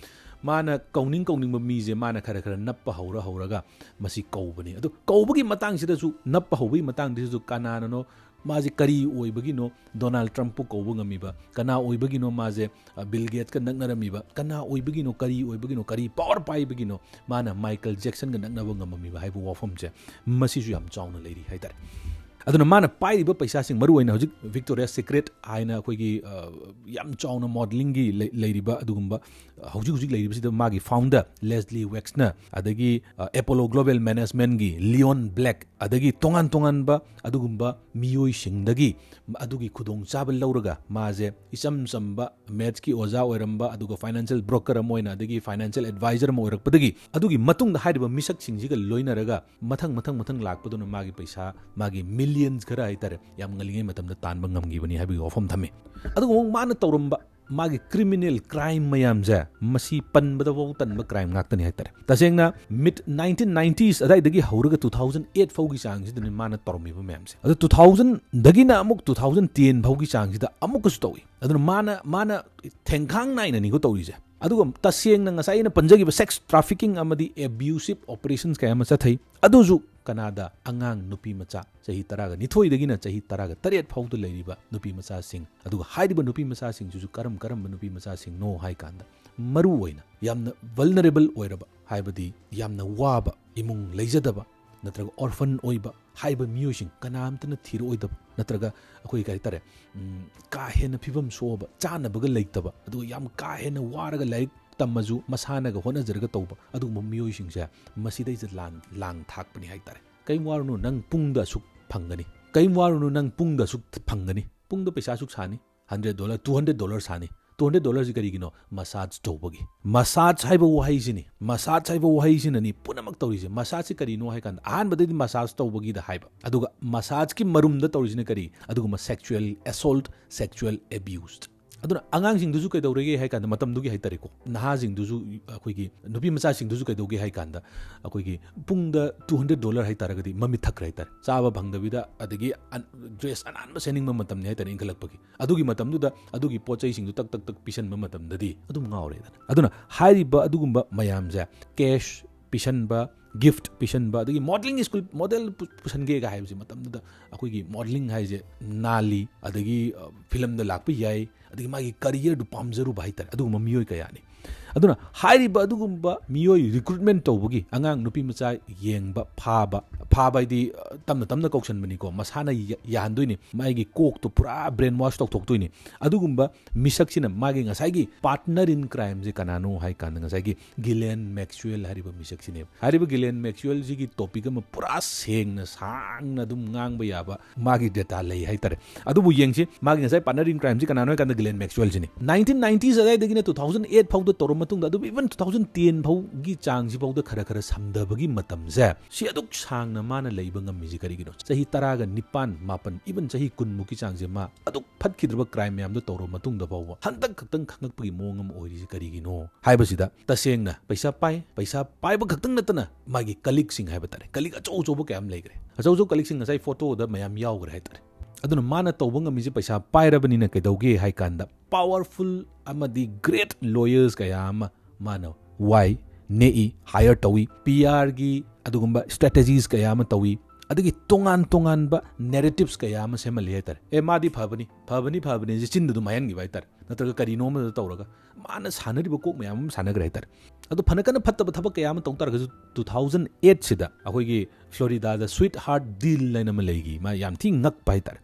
ꯃꯥꯅ ꯀꯧꯅꯤꯡ ꯀꯧꯅꯤꯡꯕ ꯃꯤꯁꯦ ꯃꯥꯅ ꯈꯔ ꯈꯔ ꯅꯞꯄ ꯍꯧꯔ ꯍꯧꯔꯒ ꯃꯁꯤ ꯀꯧꯕꯅꯤ꯫ ꯑꯗꯨ ꯀꯧꯕꯒꯤ ꯃꯇꯥꯡꯁꯤꯗꯁꯨ, ꯅꯞꯄ ꯍꯧꯕꯒꯤ ꯃꯇꯥꯡꯁꯤꯗꯁꯨ ꯀꯅꯥꯅꯅꯣ, ꯃꯥꯁꯦ ꯀꯔꯤ ꯑꯣꯏꯕꯒꯤꯅꯣ ꯗꯣꯅꯥꯜꯗ ꯇ꯭ꯔꯝꯞꯄꯨ ꯀꯧꯕ ꯉꯝꯃꯤꯕ? ꯀꯅꯥ ꯑꯣꯏꯕꯒꯤꯅꯣ ꯃꯥꯁꯦ, ꯑ, ꯕꯤꯜ ꯒꯦꯠꯁꯀ ꯅꯛꯅꯔꯝꯃꯤꯕ? ꯀꯅꯥ ꯑꯣꯏꯕꯒꯤꯅꯣ, ꯀꯔꯤ ꯑꯣꯏꯕꯒꯤꯅꯣ, ꯀꯔꯤ ꯄꯥꯋꯔ ꯄꯥꯏꯕꯒꯤꯅꯣ ꯃꯥꯅ ꯃꯥꯏꯀꯜ ꯖꯦꯛꯁꯟꯒ ꯅꯛꯅꯕ ꯉꯝꯃꯝꯃꯤꯕ ꯍꯥꯏꯕ ꯋꯥꯐꯝꯁꯦ, ꯃꯁꯤꯁꯨ ꯌꯥꯝ ꯆꯥꯎꯅ ꯂꯩꯔꯤ ꯍꯥꯏꯇꯥꯔꯦ꯫ ꯑꯗꯨꯅ ꯃꯥꯅ ꯄꯥꯏꯔꯤꯕ ꯄꯩꯁꯥꯁꯤꯡ, ꯃꯔꯨ ꯑꯣꯏꯅ ꯍꯧꯖꯤꯛ ꯚꯤꯛꯇꯣꯔꯤꯌꯥ ꯁꯤꯀ꯭ꯔꯦꯠ ꯍꯥꯏꯅ ꯑꯩꯈꯣꯏꯒꯤ, ꯑ, ꯌꯥꯝ ꯆꯥꯎꯅ ꯃꯣꯗꯦꯂꯤꯡꯒꯤ ꯂꯩ-, ꯂꯩꯔꯤꯕ ꯑꯗꯨꯒꯨꯝꯕ, ꯑ, ꯍꯧꯖꯤꯛ ꯍꯧꯖꯤꯛ ꯂꯩꯔꯤꯕꯁꯤꯗ ꯃꯥꯒꯤ ꯐꯥꯎꯟꯗꯔ ꯂꯦꯁꯂꯤ ꯋꯦꯛꯁꯅ, ꯑꯗꯒꯤ, ꯑ, ꯑꯦꯄꯣꯂꯣ ꯒ꯭ꯂꯣꯕꯦꯜ ꯃꯦꯅꯦꯖꯃꯦꯟꯒꯤ ꯂꯤꯌꯣꯟ ꯕ꯭ꯂꯦꯛ, ꯑꯗꯒꯤ ꯇꯣꯉꯥꯟ ꯇꯣꯉꯥꯟꯕ ꯑꯗꯨꯒꯨꯝꯕ ꯃꯤꯑꯣꯏꯁꯤꯡꯗꯒꯤ ꯑꯗꯨꯒꯤ ꯈꯨꯗꯣꯡꯆꯥꯕ ꯂꯧꯔꯒ, ꯃꯥꯁꯦ ꯏꯆꯝ ꯆꯝꯕ ꯃꯦꯠꯁꯀꯤ ꯑꯣꯖꯥ ꯑꯣꯏꯔꯝꯕ, ꯑꯗꯨꯒ ꯐꯥꯏꯅꯥꯟꯁꯤꯌꯦꯜ ꯕ꯭ꯔꯣꯀꯔ ꯑꯃ ꯑꯣꯏꯅ, ꯑꯗꯒꯤ ꯐꯥꯏꯅꯥꯟꯁꯤꯌꯦꯜ ꯑꯦꯗꯚꯥꯏꯖꯔ ꯑꯃ ꯑꯣꯏꯔꯛꯄꯗꯒꯤ, ꯑꯗꯨꯒꯤ ꯃꯇꯨꯡꯗ ꯍꯥꯏꯔꯤꯕ ꯃꯤꯁꯛꯁꯤꯡꯁꯤꯒ ꯂꯣꯏꯅꯔꯒ ꯃꯊꯪ ꯃꯊꯪ ꯃꯊꯪ ꯂꯥꯛꯄꯗꯨꯅ ꯃꯥꯒꯤ ꯄꯩꯁꯥ, ꯃꯥꯒꯤ ꯃꯤꯂꯤꯌꯟꯁ ꯈꯔ ꯍꯥꯏꯇꯥꯔꯦ, ꯌꯥꯝ ꯉꯜꯂꯤꯉꯩ ꯃꯇꯝꯗ ꯇꯥꯟꯕ ꯉꯝꯈꯤꯕꯅꯤ ꯍꯥꯏꯕꯒꯤ ꯋꯥꯐꯝ ꯊꯝꯃꯤ꯫ ꯑꯗꯨꯒ ꯑꯃꯨꯛ ꯃꯥꯅ ꯇꯧꯔꯝꯕ ꯃꯥꯒꯤ ꯀ꯭ꯔꯤꯃꯤꯅꯦꯜ ꯀ꯭ꯔꯥꯏꯝ ꯃꯌꯥꯝꯁꯦ, ꯃꯁꯤ ꯄꯟꯕꯗꯐꯥꯎ ꯇꯟꯕ ꯀ꯭ꯔꯥꯏꯝ ꯉꯥꯛꯇꯅꯤ ꯍꯥꯏꯇꯥꯔꯦ꯫ ꯇꯁꯦꯡꯅ ꯃꯤꯠ ꯅꯥꯏꯟꯇꯤꯟ ꯅꯥꯏꯟꯇꯤꯁ ꯑꯗꯥꯏꯗꯒꯤ ꯍꯧꯔꯒ ꯇꯨ ꯊꯥꯎꯖꯟ ꯑꯦꯠ ꯐꯥꯎꯒꯤ ꯆꯥꯡꯁꯤꯗꯅꯤ ꯃꯥꯅ ꯇꯧꯔꯝꯃꯤꯕ ꯃꯌꯥꯝꯁꯦ꯫ ꯑꯗꯣ ꯇꯨ ꯊꯥꯎꯖꯟꯗꯒꯤꯅ ꯑꯃꯨꯛ ꯇꯨ ꯊꯥꯎꯖꯟ ꯇꯦꯟ ꯐꯥꯎꯒꯤ ꯆꯥꯡꯁꯤꯗ ꯑꯃꯨꯛꯀꯁꯨ ꯇꯧꯏ꯫ ꯑꯗꯨꯅ ꯃꯥꯅ, ꯃꯥꯅ ꯊꯦꯡꯈꯥꯡ ꯅꯥꯏꯅꯅꯤꯀꯣ ꯇꯧꯔꯤꯁꯦ꯫ ꯑꯗꯨꯒ ꯇꯁꯦꯡꯅ ꯉꯁꯥꯏ ꯑꯩꯅ ꯄꯟꯖꯈꯤꯕ ꯁꯦꯛꯁ ꯇ꯭ꯔꯥꯐꯤꯀꯤꯡ ꯑꯃꯗꯤ ꯑꯦꯕ꯭ꯌꯨꯁꯤꯞ ꯑꯣꯄꯔꯦꯁꯟꯁ ꯀꯌꯥ ꯑꯃ ꯆꯠꯊꯩ꯫ ꯑꯗꯨꯁꯨ ꯀꯅꯥꯗ ꯑꯉꯥꯡ ꯅꯨꯄꯤ ꯃꯆꯥ ꯆꯍꯤ ꯇꯔꯥꯒ ꯅꯤꯊꯣꯏꯗꯒꯤꯅ ꯆꯍꯤ ꯇꯔꯥꯒ ꯇꯔꯦꯠ ꯐꯥꯎꯗ ꯂꯩꯔꯤꯕ ꯅꯨꯄꯤ ꯃꯆꯥꯁꯤꯡ, ꯑꯗꯨꯒ ꯍꯥꯏꯔꯤꯕ ꯅꯨꯄꯤ ꯃꯆꯥꯁꯤꯡꯁꯤꯁꯨ ꯀꯔꯝ ꯀꯔꯝꯕ ꯅꯨꯄꯤ ꯃꯆꯥꯁꯤꯡꯅꯣ ꯍꯥꯏ ꯀꯥꯟꯗ, ꯃꯔꯨ ꯑꯣꯏꯅ ꯌꯥꯝꯅ ꯚꯜꯅꯔꯦꯕꯜ ꯑꯣꯏꯔꯕ, ꯍꯥꯏꯕꯗꯤ ꯌꯥꯝꯅ ꯋꯥꯕ ꯏꯃꯨꯡ ꯂꯩꯖꯗꯕ, ꯅꯠꯇ꯭ꯔꯒ orphan ꯑꯣꯏꯕ ꯍꯥꯏꯕ ꯃꯤꯑꯣꯏꯁꯤꯡ, ꯀꯅꯥꯝꯇꯅ ꯊꯤꯔꯛꯑꯣꯏꯗꯕ, ꯅꯠꯇ꯭ꯔꯒ ꯑꯩꯈꯣꯏ ꯀꯔꯤ ꯍꯥꯏꯇꯥꯔꯦ, ꯎꯝ, ꯀꯥ ꯍꯦꯟꯅ ꯐꯤꯕꯝ ꯁꯣꯛꯑꯕ, ꯆꯥꯅꯕꯒ ꯂꯩꯇꯕ, ꯑꯗꯨꯒ ꯌꯥꯝ ꯀꯥ ꯍꯦꯟꯅ ꯋꯥꯔꯒ ꯂꯥꯏꯔꯤꯛ ꯇꯝꯃꯁꯨ ꯃꯁꯥꯅꯒ ꯍꯣꯠꯅꯖꯔꯒ ꯇꯧꯕ ꯑꯗꯨꯒꯨꯝꯕ ꯃꯤꯑꯣꯏꯁꯤꯡꯁꯦ ꯃꯁꯤꯗꯩꯁꯤꯗ ꯂꯥꯡ ꯂꯥꯡ ꯊꯥꯛꯄꯅꯤ ꯍꯥꯏꯇꯥꯔꯦ꯫ ꯀꯩꯝ ꯋꯥꯔꯨꯅꯨ, ꯅꯪ ꯄꯨꯡꯗ ꯑꯁꯨꯛ ꯐꯪꯒꯅꯤ꯫ ꯀꯩꯝ ꯋꯥꯔꯨꯅꯨ, ꯅꯪ ꯄꯨꯡꯗ ꯑꯁꯨꯛ ꯐꯪꯒꯅꯤ꯫ ꯄꯨꯡꯗ ꯄꯩꯁꯥ ꯑꯁꯨꯛ ꯁꯥꯅꯤ꯫ Hundred dollar, two hundred dollar ꯁꯥꯅꯤ꯫ Two hundred dollar ꯁꯤ ꯀꯔꯤꯒꯤꯅꯣ? Massage ꯇꯧꯕꯒꯤ꯫ Massage ꯍꯥꯏꯕ ꯋꯥꯍꯩꯁꯤꯅꯤ, massage ꯍꯥꯏꯕ ꯋꯥꯍꯩꯁꯤꯅꯅꯤ ꯄꯨꯝꯅꯃꯛ ꯇꯧꯔꯤꯁꯦ꯫ Massage ꯁꯤ ꯀꯔꯤꯅꯣ ꯍꯥꯏ ꯀꯥꯟꯗ, ꯑꯍꯥꯟꯕꯗꯗꯤ massage ꯇꯧꯕꯒꯤꯗ ꯍꯥꯏꯕ, ꯑꯗꯨꯒ massage ꯀꯤ ꯃꯔꯨꯝꯗ ꯇꯧꯔꯤꯁꯤꯅ ꯀꯔꯤ? ꯑꯗꯨꯒꯨꯝꯕ sexual assault, sexual abuse꯫ ꯑꯗꯨꯅ ꯑꯉꯥꯡꯁꯤꯡꯗꯨꯁꯨ ꯀꯩꯗꯧꯔꯒꯦ ꯍꯥꯏ ꯀꯥꯟꯗ, ꯃꯇꯝꯗꯨꯒꯤ ꯍꯥꯏꯇꯥꯔꯦꯀꯣ, ꯅꯍꯥꯁꯤꯡꯗꯨꯁꯨ, ꯑꯩꯈꯣꯏꯒꯤ ꯅꯨꯄꯤ ꯃꯆꯥꯁꯤꯡꯗꯨꯁꯨ ꯀꯩꯗꯧꯒꯦ ꯍꯥꯏ ꯀꯥꯟꯗ, ꯑꯩꯈꯣꯏꯒꯤ ꯄꯨꯡꯗ two hundred dollar ꯍꯥꯏꯇꯥꯔꯒꯗꯤ ꯃꯃꯤꯠ ꯊꯛꯈ꯭ꯔꯦ ꯍꯥꯏꯇꯥꯔꯦ꯫ ꯆꯥꯕ ꯐꯪꯗꯕꯤꯗ, ꯑꯗꯒꯤ ꯑꯟ-, dress ꯑꯅꯥꯟꯕ ꯁꯦꯠꯅꯤꯡꯕ ꯃꯇꯝꯅꯤ ꯍꯥꯏꯇꯥꯔꯦ, ꯏꯟꯈꯠꯂꯛꯄꯒꯤ꯫ ꯑꯗꯨꯒꯤ ꯃꯇꯝꯗꯨꯗ ꯑꯗꯨꯒꯤ ꯄꯣꯠ ꯆꯩꯁꯤꯡꯗꯨ ꯇꯛ ꯇꯛ ꯇꯛ ꯄꯤꯁꯟꯕ ꯃꯇꯝꯗꯗꯤ ꯑꯗꯨꯝ ꯉꯥꯎꯔꯦꯗꯅ꯫ ꯑꯗꯨꯅ ꯍꯥꯏꯔꯤꯕ ꯑꯗꯨꯒꯨꯝꯕ ꯃꯌꯥꯝꯁꯦ, cash ꯄꯤꯁꯟꯕ, gift ꯄꯤꯁꯟꯕ, ꯑꯗꯒꯤ modelling school model ꯄꯨ-, ꯄꯨꯁꯟꯒꯦꯒ ꯍꯥꯏꯕꯁꯦ, ꯃꯇꯝꯗꯨꯗ ꯑꯩꯈꯣꯏꯒꯤ modelling ꯍꯥꯏꯁꯦ ꯅꯥꯜꯂꯤ, ꯑꯗꯒꯤ, ꯑ, film ꯗ ꯂꯥꯛꯄ ꯌꯥꯏ, ꯑꯗꯒꯤ ꯃꯥꯒꯤ career ꯗꯨ ꯄꯥꯝꯖꯔꯨꯕ ꯍꯥꯏꯇꯥꯔꯦ, ꯑꯗꯨꯒꯨꯝꯕ ꯃꯤꯑꯣꯏ ꯀꯌꯥꯅꯤ꯫ ꯑꯗꯨꯅ ꯍꯥꯏꯔꯤꯕ ꯑꯗꯨꯒꯨꯝꯕ ꯃꯤꯑꯣꯏ recruitment ꯇꯧꯕꯒꯤ, ꯑꯉꯥꯡ ꯅꯨꯄꯤ ꯃꯆꯥ ꯌꯦꯡꯕ, ꯐꯥꯕ, ꯐꯥꯕ ꯍꯥꯏꯗꯤ, ꯑ, ꯇꯞꯅ ꯇꯞꯅ ꯀꯧꯁꯟꯕꯅꯤꯀꯣ, ꯃꯁꯥꯅ ꯌꯥ-, ꯌꯥꯍꯟꯗꯣꯏꯅꯤ, ꯃꯥꯒꯤ ꯀꯣꯛꯇꯣ ꯄꯨꯔꯥ brainwash ꯇꯧꯊꯣꯛꯇꯣꯏꯅꯤ꯫ ꯑꯗꯨꯒꯨꯝꯕ ꯃꯤꯁꯛꯁꯤꯅ ꯃꯥꯒꯤ ꯉꯁꯥꯏꯒꯤ partner in crime ꯁꯦ ꯀꯅꯥꯅꯣ ꯍꯥꯏ ꯀꯥꯟꯗ, ꯉꯁꯥꯏꯒꯤ ꯒꯤꯂꯦꯟ ꯃꯦꯛꯁꯋꯦꯜ ꯍꯥꯏꯔꯤꯕ ꯃꯤꯁꯛꯁꯤꯅꯦꯕ꯫ ꯍꯥꯏꯔꯤꯕ ꯒꯤꯂꯦꯟ ꯃꯦꯛꯁꯋꯦꯜꯁꯤꯒꯤ topic ꯑꯃ ꯄꯨꯔꯥ ꯁꯦꯡꯅ ꯁꯥꯡꯅ ꯑꯗꯨꯝ ꯉꯥꯡꯕ ꯌꯥꯕ ꯃꯥꯒꯤ data ꯂꯩ ꯍꯥꯏꯇꯥꯔꯦ꯫ ꯑꯗꯨꯕꯨ ꯌꯦꯡꯁꯤ, ꯃꯥꯒꯤ ꯉꯁꯥꯏ partner in crime ꯁꯤ ꯀꯅꯥꯅꯣ ꯍꯥꯏ ꯀꯥꯟꯗ ꯒꯤꯂꯦꯟ ꯃꯦꯛꯁꯋꯦꯜꯁꯤꯅꯤ꯫ Nineteen nineties ꯑꯗꯥꯏꯗꯒꯤꯅ two thousand eight ꯐꯥꯎꯗ ꯇꯧꯔ ꯃꯇꯨꯡꯗ, ꯑꯗꯨꯕꯨ even two thousand ten ꯐꯥꯎꯒꯤ ꯆꯥꯡꯁꯤ ꯐꯥꯎꯗ ꯈꯔ ꯈꯔ ꯁꯝꯗꯕꯒꯤ ꯃꯇꯝꯁꯦ, ꯁꯤ ꯑꯗꯨꯛ ꯁꯥꯡꯅ ꯃꯥꯅ ꯂꯩꯕ ꯉꯝꯃꯤꯁꯤ ꯀꯔꯤꯒꯤꯅꯣ? ꯆꯍꯤ ꯇꯔꯥꯒ ꯅꯤꯄꯥꯟ, ꯃꯥꯄꯟ, even ꯆꯍꯤ ꯀꯨꯟꯃꯨꯛꯀꯤ ꯆꯥꯡꯁꯦ ꯃꯥ ꯑꯗꯨꯛ ꯐꯠꯈꯤꯗ꯭ꯔꯕ crime ꯃꯌꯥꯝꯗꯣ ꯇꯧꯔꯕ ꯃꯇꯨꯡꯗ ꯐꯥꯎꯕ ꯍꯟꯗꯛ ꯈꯛꯇꯪ ꯈꯪꯉꯛꯄꯒꯤ ꯃꯑꯣꯡ ꯑꯃ ꯑꯣꯏꯔꯤꯁꯤ ꯀꯔꯤꯒꯤꯅꯣ ꯍꯥꯏꯕꯁꯤꯗ, ꯇꯁꯦꯡꯅ ꯄꯩꯁꯥ ꯄꯥꯏ, ꯄꯩꯁꯥ ꯄꯥꯏꯕ ꯈꯛꯇꯪ ꯅꯠꯇꯅ ꯃꯥꯒꯤ colleague ꯁꯤꯡ ꯍꯥꯏꯕ ꯇꯥꯔꯦ, colleague ꯑꯆꯧ ꯑꯆꯧꯕ ꯀꯌꯥ ꯑꯃ ꯂꯩꯈ꯭ꯔꯦ꯫ ꯑꯆꯧ ꯑꯆꯧꯕ colleague ꯁꯤꯡ ꯉꯁꯥꯏ photo ꯗ ꯃꯌꯥꯝ ꯌꯥꯎꯈ꯭ꯔꯦ ꯍꯥꯏꯇꯥꯔꯦ꯫ ꯑꯗꯨꯅ ꯃꯥꯅ ꯇꯧꯕ ꯉꯝꯃꯤꯁꯦ ꯄꯩꯁꯥ ꯄꯥꯏꯔꯕꯅꯤꯅ ꯀꯩꯗꯧꯒꯦ ꯍꯥꯏ ꯀꯥꯟꯗ, powerful ꯑꯃꯗꯤ great lawyers ꯀꯌꯥ ꯑꯃ ꯃꯥꯅ ꯋꯥꯏ, ꯅꯦꯛꯏ, hire ꯇꯧꯏ, P R ꯒꯤ ꯑꯗꯨꯒꯨꯝꯕ strategies ꯀꯌꯥ ꯑꯃ ꯇꯧꯏ꯫ ꯑꯗꯒꯤ ꯇꯣꯉꯥꯟ ꯇꯣꯉꯥꯟꯕ ꯅꯦꯔꯦꯇꯤꯞꯁ ꯀꯌꯥ ꯑꯃ ꯁꯦꯝꯍꯜꯂꯤ ꯍꯥꯏꯇꯥꯔꯦ꯫ ꯑꯦ, ꯃꯥꯗꯤ ꯐꯕꯅꯤ, ꯐꯕꯅꯤ, ꯐꯕꯅꯤ ꯁꯤ ꯆꯤꯟꯗ ꯑꯗꯨꯝ ꯍꯥꯏꯍꯟꯈꯤꯕ ꯍꯥꯏꯇꯥꯔꯦ, ꯅꯠꯇ꯭ꯔꯒ ꯀꯔꯤꯅꯣ ꯑꯃꯗ ꯇꯧꯔꯒ ꯃꯥꯅ ꯁꯥꯟꯅꯔꯤꯕ ꯀꯣꯛ ꯃꯌꯥꯝ ꯑꯃ ꯁꯥꯟꯅꯈ꯭ꯔꯦ ꯍꯥꯏꯇꯥꯔꯦ꯫ ꯑꯗꯣ ꯐꯅ ꯀꯟꯅ ꯐꯠꯇꯕ ꯊꯕꯛ ꯀꯌꯥ ꯑꯃ ꯇꯧ ꯇꯥꯔꯒꯁꯨ, ꯇꯨ ꯊꯥꯎꯖꯟ ꯑꯦꯠꯁꯤꯗ ꯑꯩꯈꯣꯏꯒꯤ ꯐ꯭ꯂꯣꯔꯤꯗꯥꯗ ꯁ꯭ꯋꯤꯠ ꯍꯥꯔꯠ ꯗꯤꯜ ꯍꯥꯏꯅ ꯑꯃ ꯂꯩꯈꯤ꯫ ꯃꯥ ꯌꯥꯝ ꯊꯤ ꯉꯛꯄ ꯍꯥꯏꯇꯥꯔꯦ꯫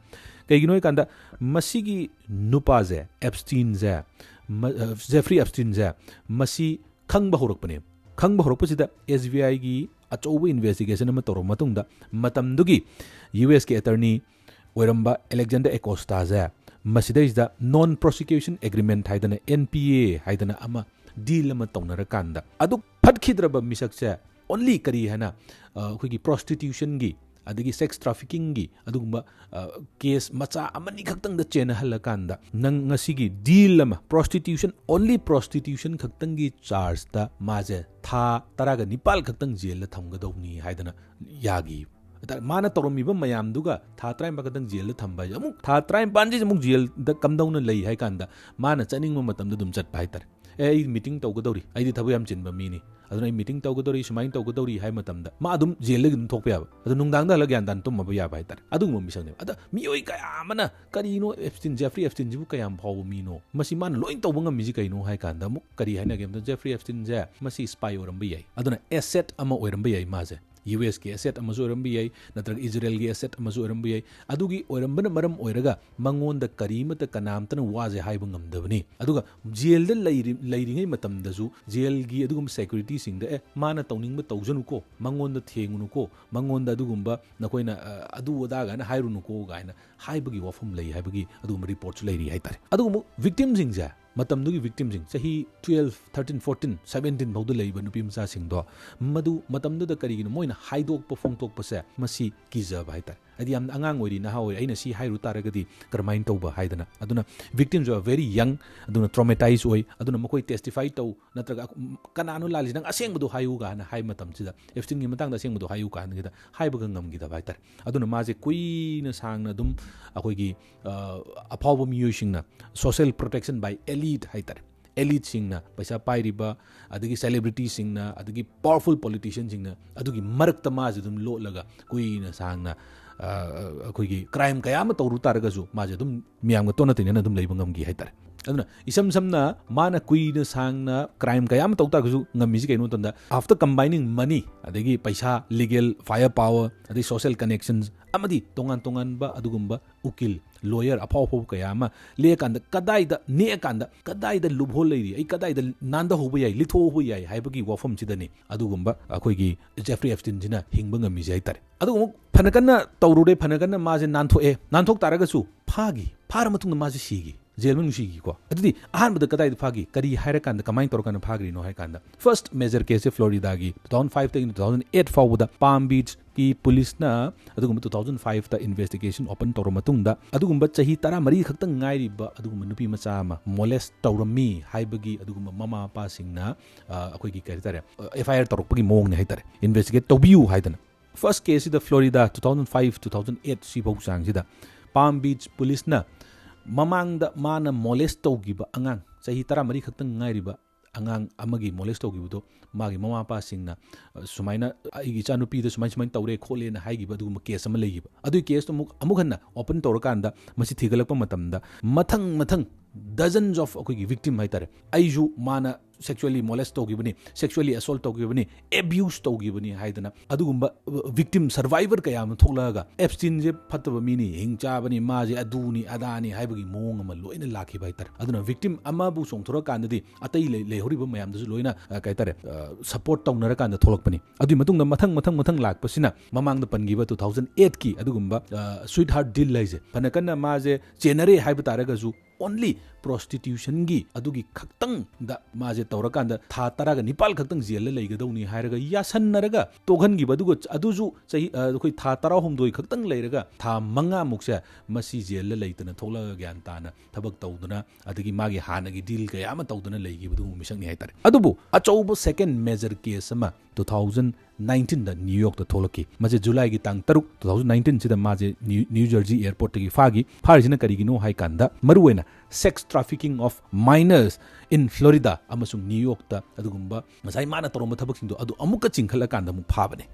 ꯀꯩꯒꯤꯅꯣ ꯍꯥꯏꯀꯥꯟꯗ, ꯃꯁꯤꯒꯤ ꯅꯨꯄꯥꯁꯦ, ꯑꯦꯞꯁꯇꯤꯟꯁꯦ, ꯃ-, ꯑ, ꯖꯦꯐ꯭ꯔꯤ ꯑꯦꯞꯁꯇꯤꯟꯁꯦ, ꯃꯁꯤ ꯈꯪꯕ ꯍꯧꯔꯛꯄꯅꯦ꯫ ꯈꯪꯕ ꯍꯧꯔꯛꯄꯁꯤꯗ ꯑꯦꯁ ꯕꯤ ꯑꯥꯏꯒꯤ ꯑꯆꯧꯕ ꯏꯟꯚꯦꯁꯇꯤꯒꯦꯁꯟ ꯑꯃ ꯇꯧꯔꯕ ꯃꯇꯨꯡꯗ, ꯃꯇꯝꯗꯨꯒꯤ ꯌꯨ ꯑꯦꯁꯀꯤ ꯑꯦꯇꯔꯅꯤ ꯑꯣꯏꯔꯝꯕ ꯑꯦꯂꯦꯛꯖꯦꯟꯗꯔ ꯑꯦꯀꯣꯁꯇꯥꯁꯦ ꯃꯁꯤꯗꯩꯁꯤꯗ ꯅꯣꯟ ꯄ꯭ꯔꯣꯁꯤꯀ꯭ꯌꯨꯁꯟ ꯑꯦꯒ꯭ꯔꯤꯃꯦꯟꯠ ꯍꯥꯏꯗꯅ, ꯑꯦꯟ ꯄꯤ ꯑꯦ ꯍꯥꯏꯗꯅ ꯑꯃ ꯗꯤꯜ ꯑꯃ ꯇꯧꯅꯔꯀꯥꯟꯗ, ꯑꯗꯨ ꯐꯠꯈꯤꯗ꯭ꯔꯕ ꯃꯤꯁꯛꯁꯦ ꯑꯣꯟꯂꯤ ꯀꯔꯤ ꯍꯥꯏꯅ, ꯑ, ꯑꯩꯈꯣꯏꯒꯤ ꯄ꯭ꯔꯣꯁꯇꯤꯇ꯭ꯌꯨꯁꯟꯒꯤ ꯑꯗꯒꯤ ꯁꯦꯛꯁ ꯇ꯭ꯔꯥꯐꯤꯀꯤꯡꯒꯤ ꯑꯗꯨꯒꯨꯝꯕ, ꯑ, ꯀꯦꯁ ꯃꯆꯥ ꯑꯃꯅꯤ ꯈꯛꯇꯪꯗ ꯆꯦꯟꯅꯍꯜꯂꯀꯥꯟꯗ, ꯅꯪ ꯉꯁꯤꯒꯤ ꯗꯤꯜ ꯑꯃ, ꯄ꯭ꯔꯣꯁꯇꯤꯇ꯭ꯌꯨꯁꯟ, ꯑꯣꯟꯂꯤ ꯄ꯭ꯔꯣꯁꯇꯤꯇ꯭ꯌꯨꯁꯟ ꯈꯛꯇꯪꯒꯤ ꯆꯥꯔꯖꯇ ꯃꯥꯁꯦ ꯊꯥ ꯇꯔꯥꯒ ꯅꯤꯄꯥꯜ ꯈꯛꯇꯪ ꯖꯦꯜꯗ ꯊꯝꯒꯗꯧꯕꯅꯤ ꯍꯥꯏꯗꯅ ꯌꯥꯈꯤ꯫ ꯍꯥꯏꯇꯥꯔꯦ, ꯃꯥꯅ ꯇꯧꯔꯝꯃꯤꯕ ꯃꯌꯥꯝꯗꯨꯒ ꯊꯥ ꯇꯔꯥꯅꯤꯄꯥꯜ ꯈꯛꯇꯪ ꯖꯦꯜꯗ ꯊꯝꯕ ꯍꯥꯏꯁꯦ, ꯑꯃꯨꯛ ꯊꯥ ꯇꯔꯥꯅꯤꯄꯥꯜꯁꯤꯁꯨ ꯑꯃꯨꯛ ꯖꯦꯜꯗ ꯀꯝꯗꯧꯅ ꯂꯩ ꯍꯥꯏ ꯀꯥꯟꯗ, ꯃꯥꯅ ꯆꯠꯅꯤꯡꯕ ꯃꯇꯝꯗ ꯑꯗꯨꯝ ꯆꯠꯄ ꯍꯥꯏꯇꯥꯔꯦ꯫ "ꯑꯦ, ꯑꯩ ꯃꯤꯇꯤꯡ ꯇꯧꯒꯗꯧꯔꯤ, ꯑꯩꯗꯤ ꯊꯕꯛ ꯌꯥꯝ ꯆꯤꯟꯕ ꯃꯤꯅꯤ, ꯑꯗꯨꯅ ꯑꯩ ꯃꯤꯇꯤꯡ ꯇꯧꯒꯗꯧꯔꯤ, ꯁꯨꯃꯥꯏꯅ ꯇꯧꯒꯗꯧꯔꯤ" ꯍꯥꯏ ꯃꯇꯝꯗ, ꯃꯥ ꯑꯗꯨꯝ ꯖꯦꯜꯗꯒꯤ ꯑꯗꯨꯝ ꯊꯣꯛꯄ ꯌꯥꯕ, ꯑꯗꯣ ꯅꯨꯡꯗꯥꯡꯗ ꯍꯜꯂꯒ ꯒ꯭ꯌꯥꯟ ꯇꯥꯅ ꯇꯨꯝꯃꯕ ꯌꯥꯕ ꯍꯥꯏꯇꯥꯔꯦ꯫ ꯑꯗꯨꯒꯨꯝꯕ ꯃꯤꯁꯛꯅꯦꯕ꯫ ꯑꯗ ꯃꯤꯑꯣꯏ ꯀꯌꯥ ꯑꯃꯅ, "ꯀꯔꯤꯅꯣ ꯑꯦꯞꯁꯇꯤꯟ, ꯖꯦꯐ꯭ꯔꯤ ꯑꯦꯞꯁꯇꯤꯟꯁꯤꯕꯨ ꯀꯌꯥꯝ ꯐꯥꯎꯕ ꯃꯤꯅꯣ? ꯃꯁꯤ ꯃꯥꯅ ꯂꯣꯏ ꯇꯧꯕ ꯉꯝꯃꯤꯁꯤ ꯀꯩꯅꯣ?" ꯍꯥꯏ ꯀꯥꯟꯗ, ꯑꯃꯨꯛ ꯀꯔꯤ ꯍꯥꯏꯅꯒꯦ ꯍꯥꯏꯕꯗ, ꯖꯦꯐ꯭ꯔꯤ ꯑꯦꯞꯁꯇꯤꯟꯁꯦ ꯃꯁꯤ ꯁ꯭ꯄꯥꯏ ꯑꯣꯏꯔꯝꯕ ꯌꯥꯏ, ꯑꯗꯨꯅ ꯑꯦꯁꯦꯠ ꯑꯃ ꯑꯣꯏꯔꯝꯕ ꯌꯥꯏ ꯃꯥꯁꯦ꯫ ꯌꯨ ꯑꯦꯁꯀꯤ ꯑꯦꯁꯦꯠ ꯑꯃꯁꯨ ꯑꯣꯏꯔꯝꯕ ꯌꯥꯏ, ꯅꯠꯇ꯭ꯔꯒ ꯏꯖꯔꯦꯜꯒꯤ ꯑꯦꯁꯦꯠ ꯑꯃꯁꯨ ꯑꯣꯏꯔꯝꯕ ꯌꯥꯏ꯫ ꯑꯗꯨꯒꯤ ꯑꯣꯏꯔꯝꯕꯅ ꯃꯔꯝ ꯑꯣꯏꯔꯒ ꯃꯉꯣꯟꯗ ꯀꯔꯤꯃꯠꯇ, ꯀꯅꯥꯝꯇꯅ ꯋꯥꯁꯦ ꯍꯥꯏꯕ ꯉꯝꯗꯕꯅꯤ꯫ ꯑꯗꯨꯒ ꯖꯦꯜꯗ ꯂꯩꯔꯤ-, ꯂꯩꯔꯤꯉꯩ ꯃꯇꯝꯗꯁꯨ ꯖꯦꯜꯒꯤ ꯑꯗꯨꯒꯨꯝꯕ ꯁꯦꯀ꯭ꯌꯨꯔꯤꯇꯤꯁꯤꯡꯗ, "ꯑꯦ, ꯃꯥꯅ ꯇꯧꯅꯤꯡꯕ ꯇꯧꯖꯅꯨꯀꯣ, ꯃꯉꯣꯟꯗ ꯊꯦꯡꯉꯨꯅꯨꯀꯣ, ꯃꯉꯣꯟꯗ ꯑꯗꯨꯒꯨꯝꯕ ꯅꯈꯣꯏꯅ, ꯑ, ꯑꯗꯨ ꯑꯗꯥ ꯀꯥꯏꯅ ꯍꯥꯏꯔꯨꯅꯨꯀꯣ" ꯀꯥꯏꯅ ꯍꯥꯏꯕꯒꯤ ꯋꯥꯐꯝ ꯂꯩ ꯍꯥꯏꯕꯒꯤ ꯑꯗꯨꯒꯨꯝꯕ ꯔꯤꯄꯣꯔꯠꯁꯨ ꯂꯩꯔꯤ ꯍꯥꯏꯇꯥꯔꯦ꯫ ꯑꯗꯨꯒꯨꯝꯕ ꯚꯤꯛꯇꯤꯝꯁꯤꯡꯁꯦ, ꯃꯇꯝꯗꯨꯒꯤ ꯚꯤꯛꯇꯤꯝꯁꯤꯡ, ꯆꯍꯤ ꯇꯨꯌꯦꯜꯐ, ꯊꯥꯔꯇꯤꯟ, ꯐꯣꯔꯇꯤꯟ, ꯁꯕꯦꯟꯇꯤꯟ ꯐꯥꯎꯗ ꯂꯩꯕ ꯅꯨꯄꯤ ꯃꯆꯥꯁꯤꯡꯗꯣ, ꯃꯗꯨ ꯃꯇꯝꯗꯨꯗ ꯀꯔꯤꯒꯤꯅꯣ ꯃꯣꯏꯅ ꯍꯥꯏꯗꯣꯛꯄ ꯐꯣꯡꯗꯣꯛꯄꯁꯦ, ꯃꯁꯤ ꯀꯤꯖꯕ ꯍꯥꯏꯇꯥꯔꯦ꯫ ꯍꯥꯏꯗꯤ ꯌꯥꯝꯅ ꯑꯉꯥꯡ ꯑꯣꯏꯔꯤ, ꯅꯍꯥ ꯑꯣꯏꯔꯤ, "ꯑꯩꯅ ꯁꯤ ꯍꯥꯏꯔꯨ ꯇꯥꯔꯒꯗꯤ ꯀꯔꯝꯍꯥꯏꯅ ꯇꯧꯕ?" ꯍꯥꯏꯗꯅ꯫ ꯑꯗꯨꯅ victims are very young, ꯑꯗꯨꯅ traumatized ꯑꯣꯏ, ꯑꯗꯨꯅ ꯃꯈꯣꯏ testify ꯇꯧ, ꯅꯠꯇ꯭ꯔꯒ ꯀꯅꯥꯅꯣ ꯂꯥꯜꯂꯤꯁꯤ, "ꯅꯪ ꯑꯁꯦꯡꯕꯗꯣ ꯍꯥꯏꯌꯨ" ꯀꯥꯏꯅ ꯍꯥꯏ ꯃꯇꯝꯁꯤꯗ, ꯑꯦꯞꯁꯇꯤꯟꯒꯤ ꯃꯇꯥꯡꯗ ꯑꯁꯦꯡꯕꯗꯣ ꯍꯥꯏꯌꯨ ꯀꯥꯏꯅꯒꯤꯗ ꯍꯥꯏꯕꯒ ꯉꯝꯈꯤꯗꯕ ꯍꯥꯏꯇꯥꯔꯦ꯫ ꯑꯗꯨꯅ ꯃꯥꯁꯦ ꯀꯨꯏꯅ ꯁꯥꯡꯅ ꯑꯗꯨꯝ ꯑꯩꯈꯣꯏꯒꯤ, ꯑ, ꯑꯐꯥꯎꯕ ꯃꯤꯑꯣꯏꯁꯤꯡꯅ, social protection by elite ꯍꯥꯏꯇꯥꯔꯦ, eliteꯁꯤꯡꯅ, ꯄꯩꯁꯥ ꯄꯥꯏꯔꯤꯕ, ꯑꯗꯒꯤ celebrityꯁꯤꯡꯅ, ꯑꯗꯒꯤ powerful politicianꯁꯤꯡꯅ, ꯑꯗꯨꯒꯤ ꯃꯔꯛꯇ ꯃꯥꯁꯦ ꯑꯗꯨꯝ ꯂꯣꯠꯂꯒ ꯀꯨꯏꯅ ꯁꯥꯡꯅ, ꯑ, ꯑꯩꯈꯣꯏꯒꯤ crime ꯀꯌꯥ ꯑꯃ ꯇꯧꯔꯨ ꯇꯥꯔꯒꯁꯨ ꯃꯥꯁꯦ ꯑꯗꯨꯝ ꯃꯤꯌꯥꯝꯒ ꯇꯣꯟꯅ ꯇꯤꯟꯅꯅ ꯑꯗꯨꯝ ꯂꯩꯕ ꯉꯝꯈꯤ ꯍꯥꯏꯇꯥꯔꯦ꯫ ꯑꯗꯨꯅ ꯏꯁꯝ ꯁꯝꯅ ꯃꯥꯅ ꯀꯨꯏꯅ ꯁꯥꯡꯅ crime ꯀꯌꯥ ꯑꯃ ꯇꯧ ꯇꯥꯔꯒꯁꯨ ꯉꯝꯃꯤꯁꯤ ꯀꯩꯅꯣ ꯃꯇꯝꯗ, after combining money, ꯑꯗꯒꯤ ꯄꯩꯁꯥ, legal firepower, ꯑꯗꯩ social connections, ꯑꯃꯗꯤ ꯇꯣꯉꯥꯟ ꯇꯣꯉꯥꯟꯕ ꯑꯗꯨꯒꯨꯝꯕ ꯎꯀꯤꯜ, lawyer ꯑꯐꯥꯎ ꯑꯐꯥꯎꯕ ꯀꯌꯥ ꯑꯃ ꯂꯦꯛꯑꯀꯥꯟꯗ, ꯀꯗꯥꯏꯗ ꯅꯦꯛꯑꯀꯥꯟꯗ ꯀꯗꯥꯏꯗ loophole ꯂꯩꯔꯤ, ꯑꯩ ꯀꯗꯥꯏꯗ ꯅꯥꯟꯊꯍꯧꯕ ꯌꯥꯏ, ꯂꯤꯊꯣꯛꯍꯧꯕ ꯌꯥꯏ ꯍꯥꯏꯕꯒꯤ ꯋꯥꯐꯝꯁꯤꯗꯅꯤ ꯑꯗꯨꯒꯨꯝꯕ ꯑꯩꯈꯣꯏꯒꯤ Jeffrey Epsteinꯁꯤꯅ ꯍꯤꯡꯕ ꯉꯝꯃꯤꯁꯦ ꯍꯥꯏꯇꯥꯔꯦ꯫ ꯑꯗꯨꯒ ꯑꯃꯨꯛ ꯐꯅ ꯀꯟꯅ ꯇꯧꯔꯨꯔꯦ, ꯐꯅ ꯀꯟꯅ ꯃꯥꯁꯦ ꯅꯥꯟꯊꯣꯛꯑꯦ, ꯅꯥꯟꯊꯣꯛ ꯇꯥꯔꯒꯁꯨ ꯐꯥꯈꯤ, ꯐꯥꯔ ꯃꯇꯨꯡꯗ ꯃꯥꯁꯦ ꯁꯤꯈꯤ, ꯖꯦꯜ ꯃꯅꯨꯡ ꯁꯤꯈꯤꯀꯣ꯫ ꯑꯗꯨꯗꯤ ꯑꯍꯥꯟꯕꯗ ꯀꯗꯥꯏꯗ ꯐꯥꯈꯤ, ꯀꯔꯤ ꯍꯥꯏꯔꯀꯥꯟꯗ, ꯀꯃꯥꯏꯅ ꯇꯧꯔꯀꯥꯟꯗ ꯐꯥꯈ꯭ꯔꯤꯅꯣ ꯍꯥꯏ ꯀꯥꯟꯗ, first major caseꯁꯦ Floridaꯒꯤ two thousand fiveꯇꯒꯤꯅ two thousand eight ꯐꯥꯎꯕꯗ Palm Beachꯀꯤ ꯄꯨꯂꯤꯁꯅ ꯑꯗꯨꯒꯨꯝꯕ two thousand fiveꯇ investigation open ꯇꯧꯔ ꯃꯇꯨꯡꯗ, ꯑꯗꯨꯒꯨꯝꯕ ꯆꯍꯤ ꯇꯔꯥꯃꯔꯤ ꯈꯛꯇꯪ ꯉꯥꯏꯔꯤꯕ ꯑꯗꯨꯒꯨꯝꯕ ꯅꯨꯄꯤ ꯃꯆꯥ ꯑꯃ molest ꯇꯧꯔꯝꯃꯤ ꯍꯥꯏꯕꯒꯤ ꯑꯗꯨꯒꯨꯝꯕ ꯃꯃꯥ ꯃꯄꯥꯁꯤꯡꯅ, ꯑ, ꯑꯩꯈꯣꯏꯒꯤ ꯀꯩ ꯍꯥꯏꯇꯥꯔꯦ, ꯑ, FIR ꯇꯧꯔꯛꯄꯒꯤ ꯃꯑꯣꯡꯅꯦ ꯍꯥꯏꯇꯥꯔꯦ, investigate ꯇꯧꯕꯤꯌꯨ ꯍꯥꯏꯗꯅ꯫ First caseꯁꯤꯗ Florida two thousand five, two thousand eight ꯁꯤꯐꯧ ꯆꯥꯡꯁꯤꯗ Palm Beach ꯄꯨꯂꯤꯁꯅ ꯃꯃꯥꯡꯗ ꯃꯥꯅ molest ꯇꯧꯈꯤꯕ ꯑꯉꯥꯡ, ꯆꯍꯤ ꯇꯔꯥꯃꯔꯤ ꯈꯛꯇꯪ ꯉꯥꯏꯔꯤꯕ ꯑꯉꯥꯡ ꯑꯃꯒꯤ molest ꯇꯧꯈꯤꯕꯗꯣ, ꯃꯥꯒꯤ ꯃꯃꯥ ꯃꯄꯥꯁꯤꯡꯅ, ꯑ, ꯁꯨꯃꯥꯏꯅ ꯑꯩꯒꯤ ꯏꯆꯥꯅꯨꯄꯤꯗ ꯁꯨꯃꯥꯏ ꯁꯨꯃꯥꯏꯅ ꯇꯧꯔꯦ ꯈꯣꯠꯂꯦꯅ ꯍꯥꯏꯈꯤꯕ ꯑꯗꯨꯒꯨꯝꯕ case ꯑꯃ ꯂꯩꯈꯤꯕ꯫ ꯑꯗꯨꯒꯤ caseꯇꯣ ꯑꯃꯨꯛ, ꯑꯃꯨꯛ ꯍꯟꯅ open ꯇꯧꯔꯀꯥꯟꯗ ꯃꯁꯤ ꯊꯤꯒꯠꯂꯛꯄ ꯃꯇꯝꯗ ꯃꯊꯪ ꯃꯊꯪ dozens of ꯑꯩꯈꯣꯏꯒꯤ victim ꯍꯥꯏꯇꯥꯔꯦ, ꯑꯩꯁꯨ ꯃꯥꯅ sexually molest ꯇꯧꯈꯤꯕꯅꯤ, sexually assault ꯇꯧꯈꯤꯕꯅꯤ, abuse ꯇꯧꯈꯤꯕꯅꯤ ꯍꯥꯏꯗꯅ ꯑꯗꯨꯒꯨꯝꯕ victim, survivor ꯀꯌꯥ ꯑꯃ ꯊꯣꯛꯂꯛꯑꯒ, Epsteinꯁꯦ ꯐꯠꯇꯕ ꯃꯤꯅꯤ, ꯍꯤꯡ ꯆꯥꯕꯅꯤ, ꯃꯥꯁꯦ ꯑꯗꯨꯅꯤ ꯑꯗꯥꯅꯤ ꯍꯥꯏꯕꯒꯤ ꯃꯑꯣꯡ ꯑꯃ ꯂꯣꯏꯅ ꯂꯥꯛꯈꯤꯕ ꯍꯥꯏꯇꯥꯔꯦ꯫ ꯑꯗꯨꯅ victim ꯑꯃꯕꯨ ꯆꯣꯡꯊꯣꯔꯀꯥꯟꯗꯗꯤ ꯑꯇꯩ ꯂꯩ-, ꯂꯩꯍꯧꯔꯤꯕ ꯃꯌꯥꯝꯗꯨꯁꯨ ꯂꯣꯏꯅ, ꯑ, ꯀꯩ ꯍꯥꯏꯇꯥꯔꯦ, ꯑ, support ꯇꯧꯅꯔꯀꯥꯟꯗ ꯊꯣꯛꯂꯛꯄꯅꯤ꯫ ꯑꯗꯨꯒꯤ ꯃꯇꯨꯡꯗ ꯃꯊꯪ, ꯃꯊꯪ, ꯃꯊꯪ ꯂꯥꯛꯄꯁꯤꯅ ꯃꯃꯥꯡꯗ ꯄꯟꯈꯤꯕ two thousand eightꯀꯤ ꯑꯗꯨꯒꯨꯝꯕ, ꯑ, sweetheart deal ꯍꯥꯏꯁꯦ, ꯐꯅ ꯀꯟꯅ ꯃꯥꯁꯦ ꯆꯦꯟꯅꯔꯦ ꯍꯥꯏꯕ ꯇꯥꯔꯒꯁꯨ, only prostitutionꯒꯤ ꯑꯗꯨꯒꯤ ꯈꯛꯇꯪꯗ ꯃꯥꯁꯦ ꯇꯧꯔꯀꯥꯟꯗ ꯊꯥ ꯇꯔꯥꯒ ꯅꯤꯄꯥꯜ ꯈꯛꯇꯪ ꯖꯦꯜꯗ ꯂꯩꯒꯗꯧꯅꯤ ꯍꯥꯏꯔꯒ ꯌꯥꯁꯟꯅꯔꯒ ꯇꯣꯛꯍꯟꯈꯤꯕ꯫ ꯑꯗꯨꯒ ꯑꯗꯨꯁꯨ ꯆꯍꯤ, ꯑ, ꯑꯩꯈꯣꯏ ꯊꯥ ꯇꯔꯥꯍꯨꯝꯗꯣꯏ ꯈꯛꯇꯪ ꯂꯩꯔꯒ ꯊꯥ ꯃꯉꯥꯃꯨꯛꯁꯦ ꯃꯁꯤ ꯖꯦꯜꯗ ꯂꯩꯇꯅ ꯊꯣꯛꯂꯛꯑꯒ ꯒ꯭ꯌꯥꯟ ꯇꯥꯅ ꯊꯕꯛ ꯇꯧꯗꯨꯅ, ꯑꯗꯒꯤ ꯃꯥꯒꯤ ꯍꯥꯟꯅꯒꯤ deal ꯀꯌꯥ ꯑꯃ ꯇꯧꯗꯨꯅ ꯂꯩꯈꯤꯕ ꯑꯗꯨꯒꯨꯝꯕ ꯃꯤꯁꯛꯅꯤ ꯍꯥꯏꯇꯥꯔꯦ꯫ ꯑꯗꯨꯕꯨ ꯑꯆꯧꯕ second major case ꯑꯃ two thousand ꯅꯥꯏꯟꯇꯤꯟꯗ ꯅ꯭ꯌꯨ ꯌꯣꯔꯛꯇ ꯊꯣꯛꯂꯛꯈꯤ꯫ ꯃꯁꯦ ꯖꯨꯂꯥꯏꯒꯤ ꯇꯥꯡ ꯇꯔꯨꯛ, ꯇꯨ ꯊꯥꯎꯖꯟ ꯅꯥꯏꯟꯇꯤꯟꯁꯤꯗ ꯃꯥꯁꯦ ꯅ꯭ꯌꯨ, ꯅ꯭ꯌꯨ ꯖꯔꯖꯤ ꯑꯦꯌꯔꯄꯣꯔꯠꯇꯒꯤ ꯐꯥꯈꯤ꯫ ꯐꯥꯔꯤꯁꯤꯅ ꯀꯔꯤꯒꯤꯅꯣ ꯍꯥꯏ ꯀꯥꯟꯗ, ꯃꯔꯨꯑꯣꯏꯅ sex trafficking of minors in Florida ꯑꯃꯁꯨꯡ ꯅ꯭ꯌꯨ ꯌꯣꯔꯛꯇ ꯑꯗꯨꯒꯨꯝꯕ ꯉꯁꯥꯏ ꯃꯥꯅ ꯇꯧꯔꯝꯕ ꯊꯕꯛꯁꯤꯡꯗꯣ ꯑꯗꯨ ꯑꯃꯨꯛꯀ ꯆꯤꯡꯈꯠꯂꯀꯥꯟꯗ ꯑꯃꯨꯛ ꯐꯥꯕꯅꯦ꯫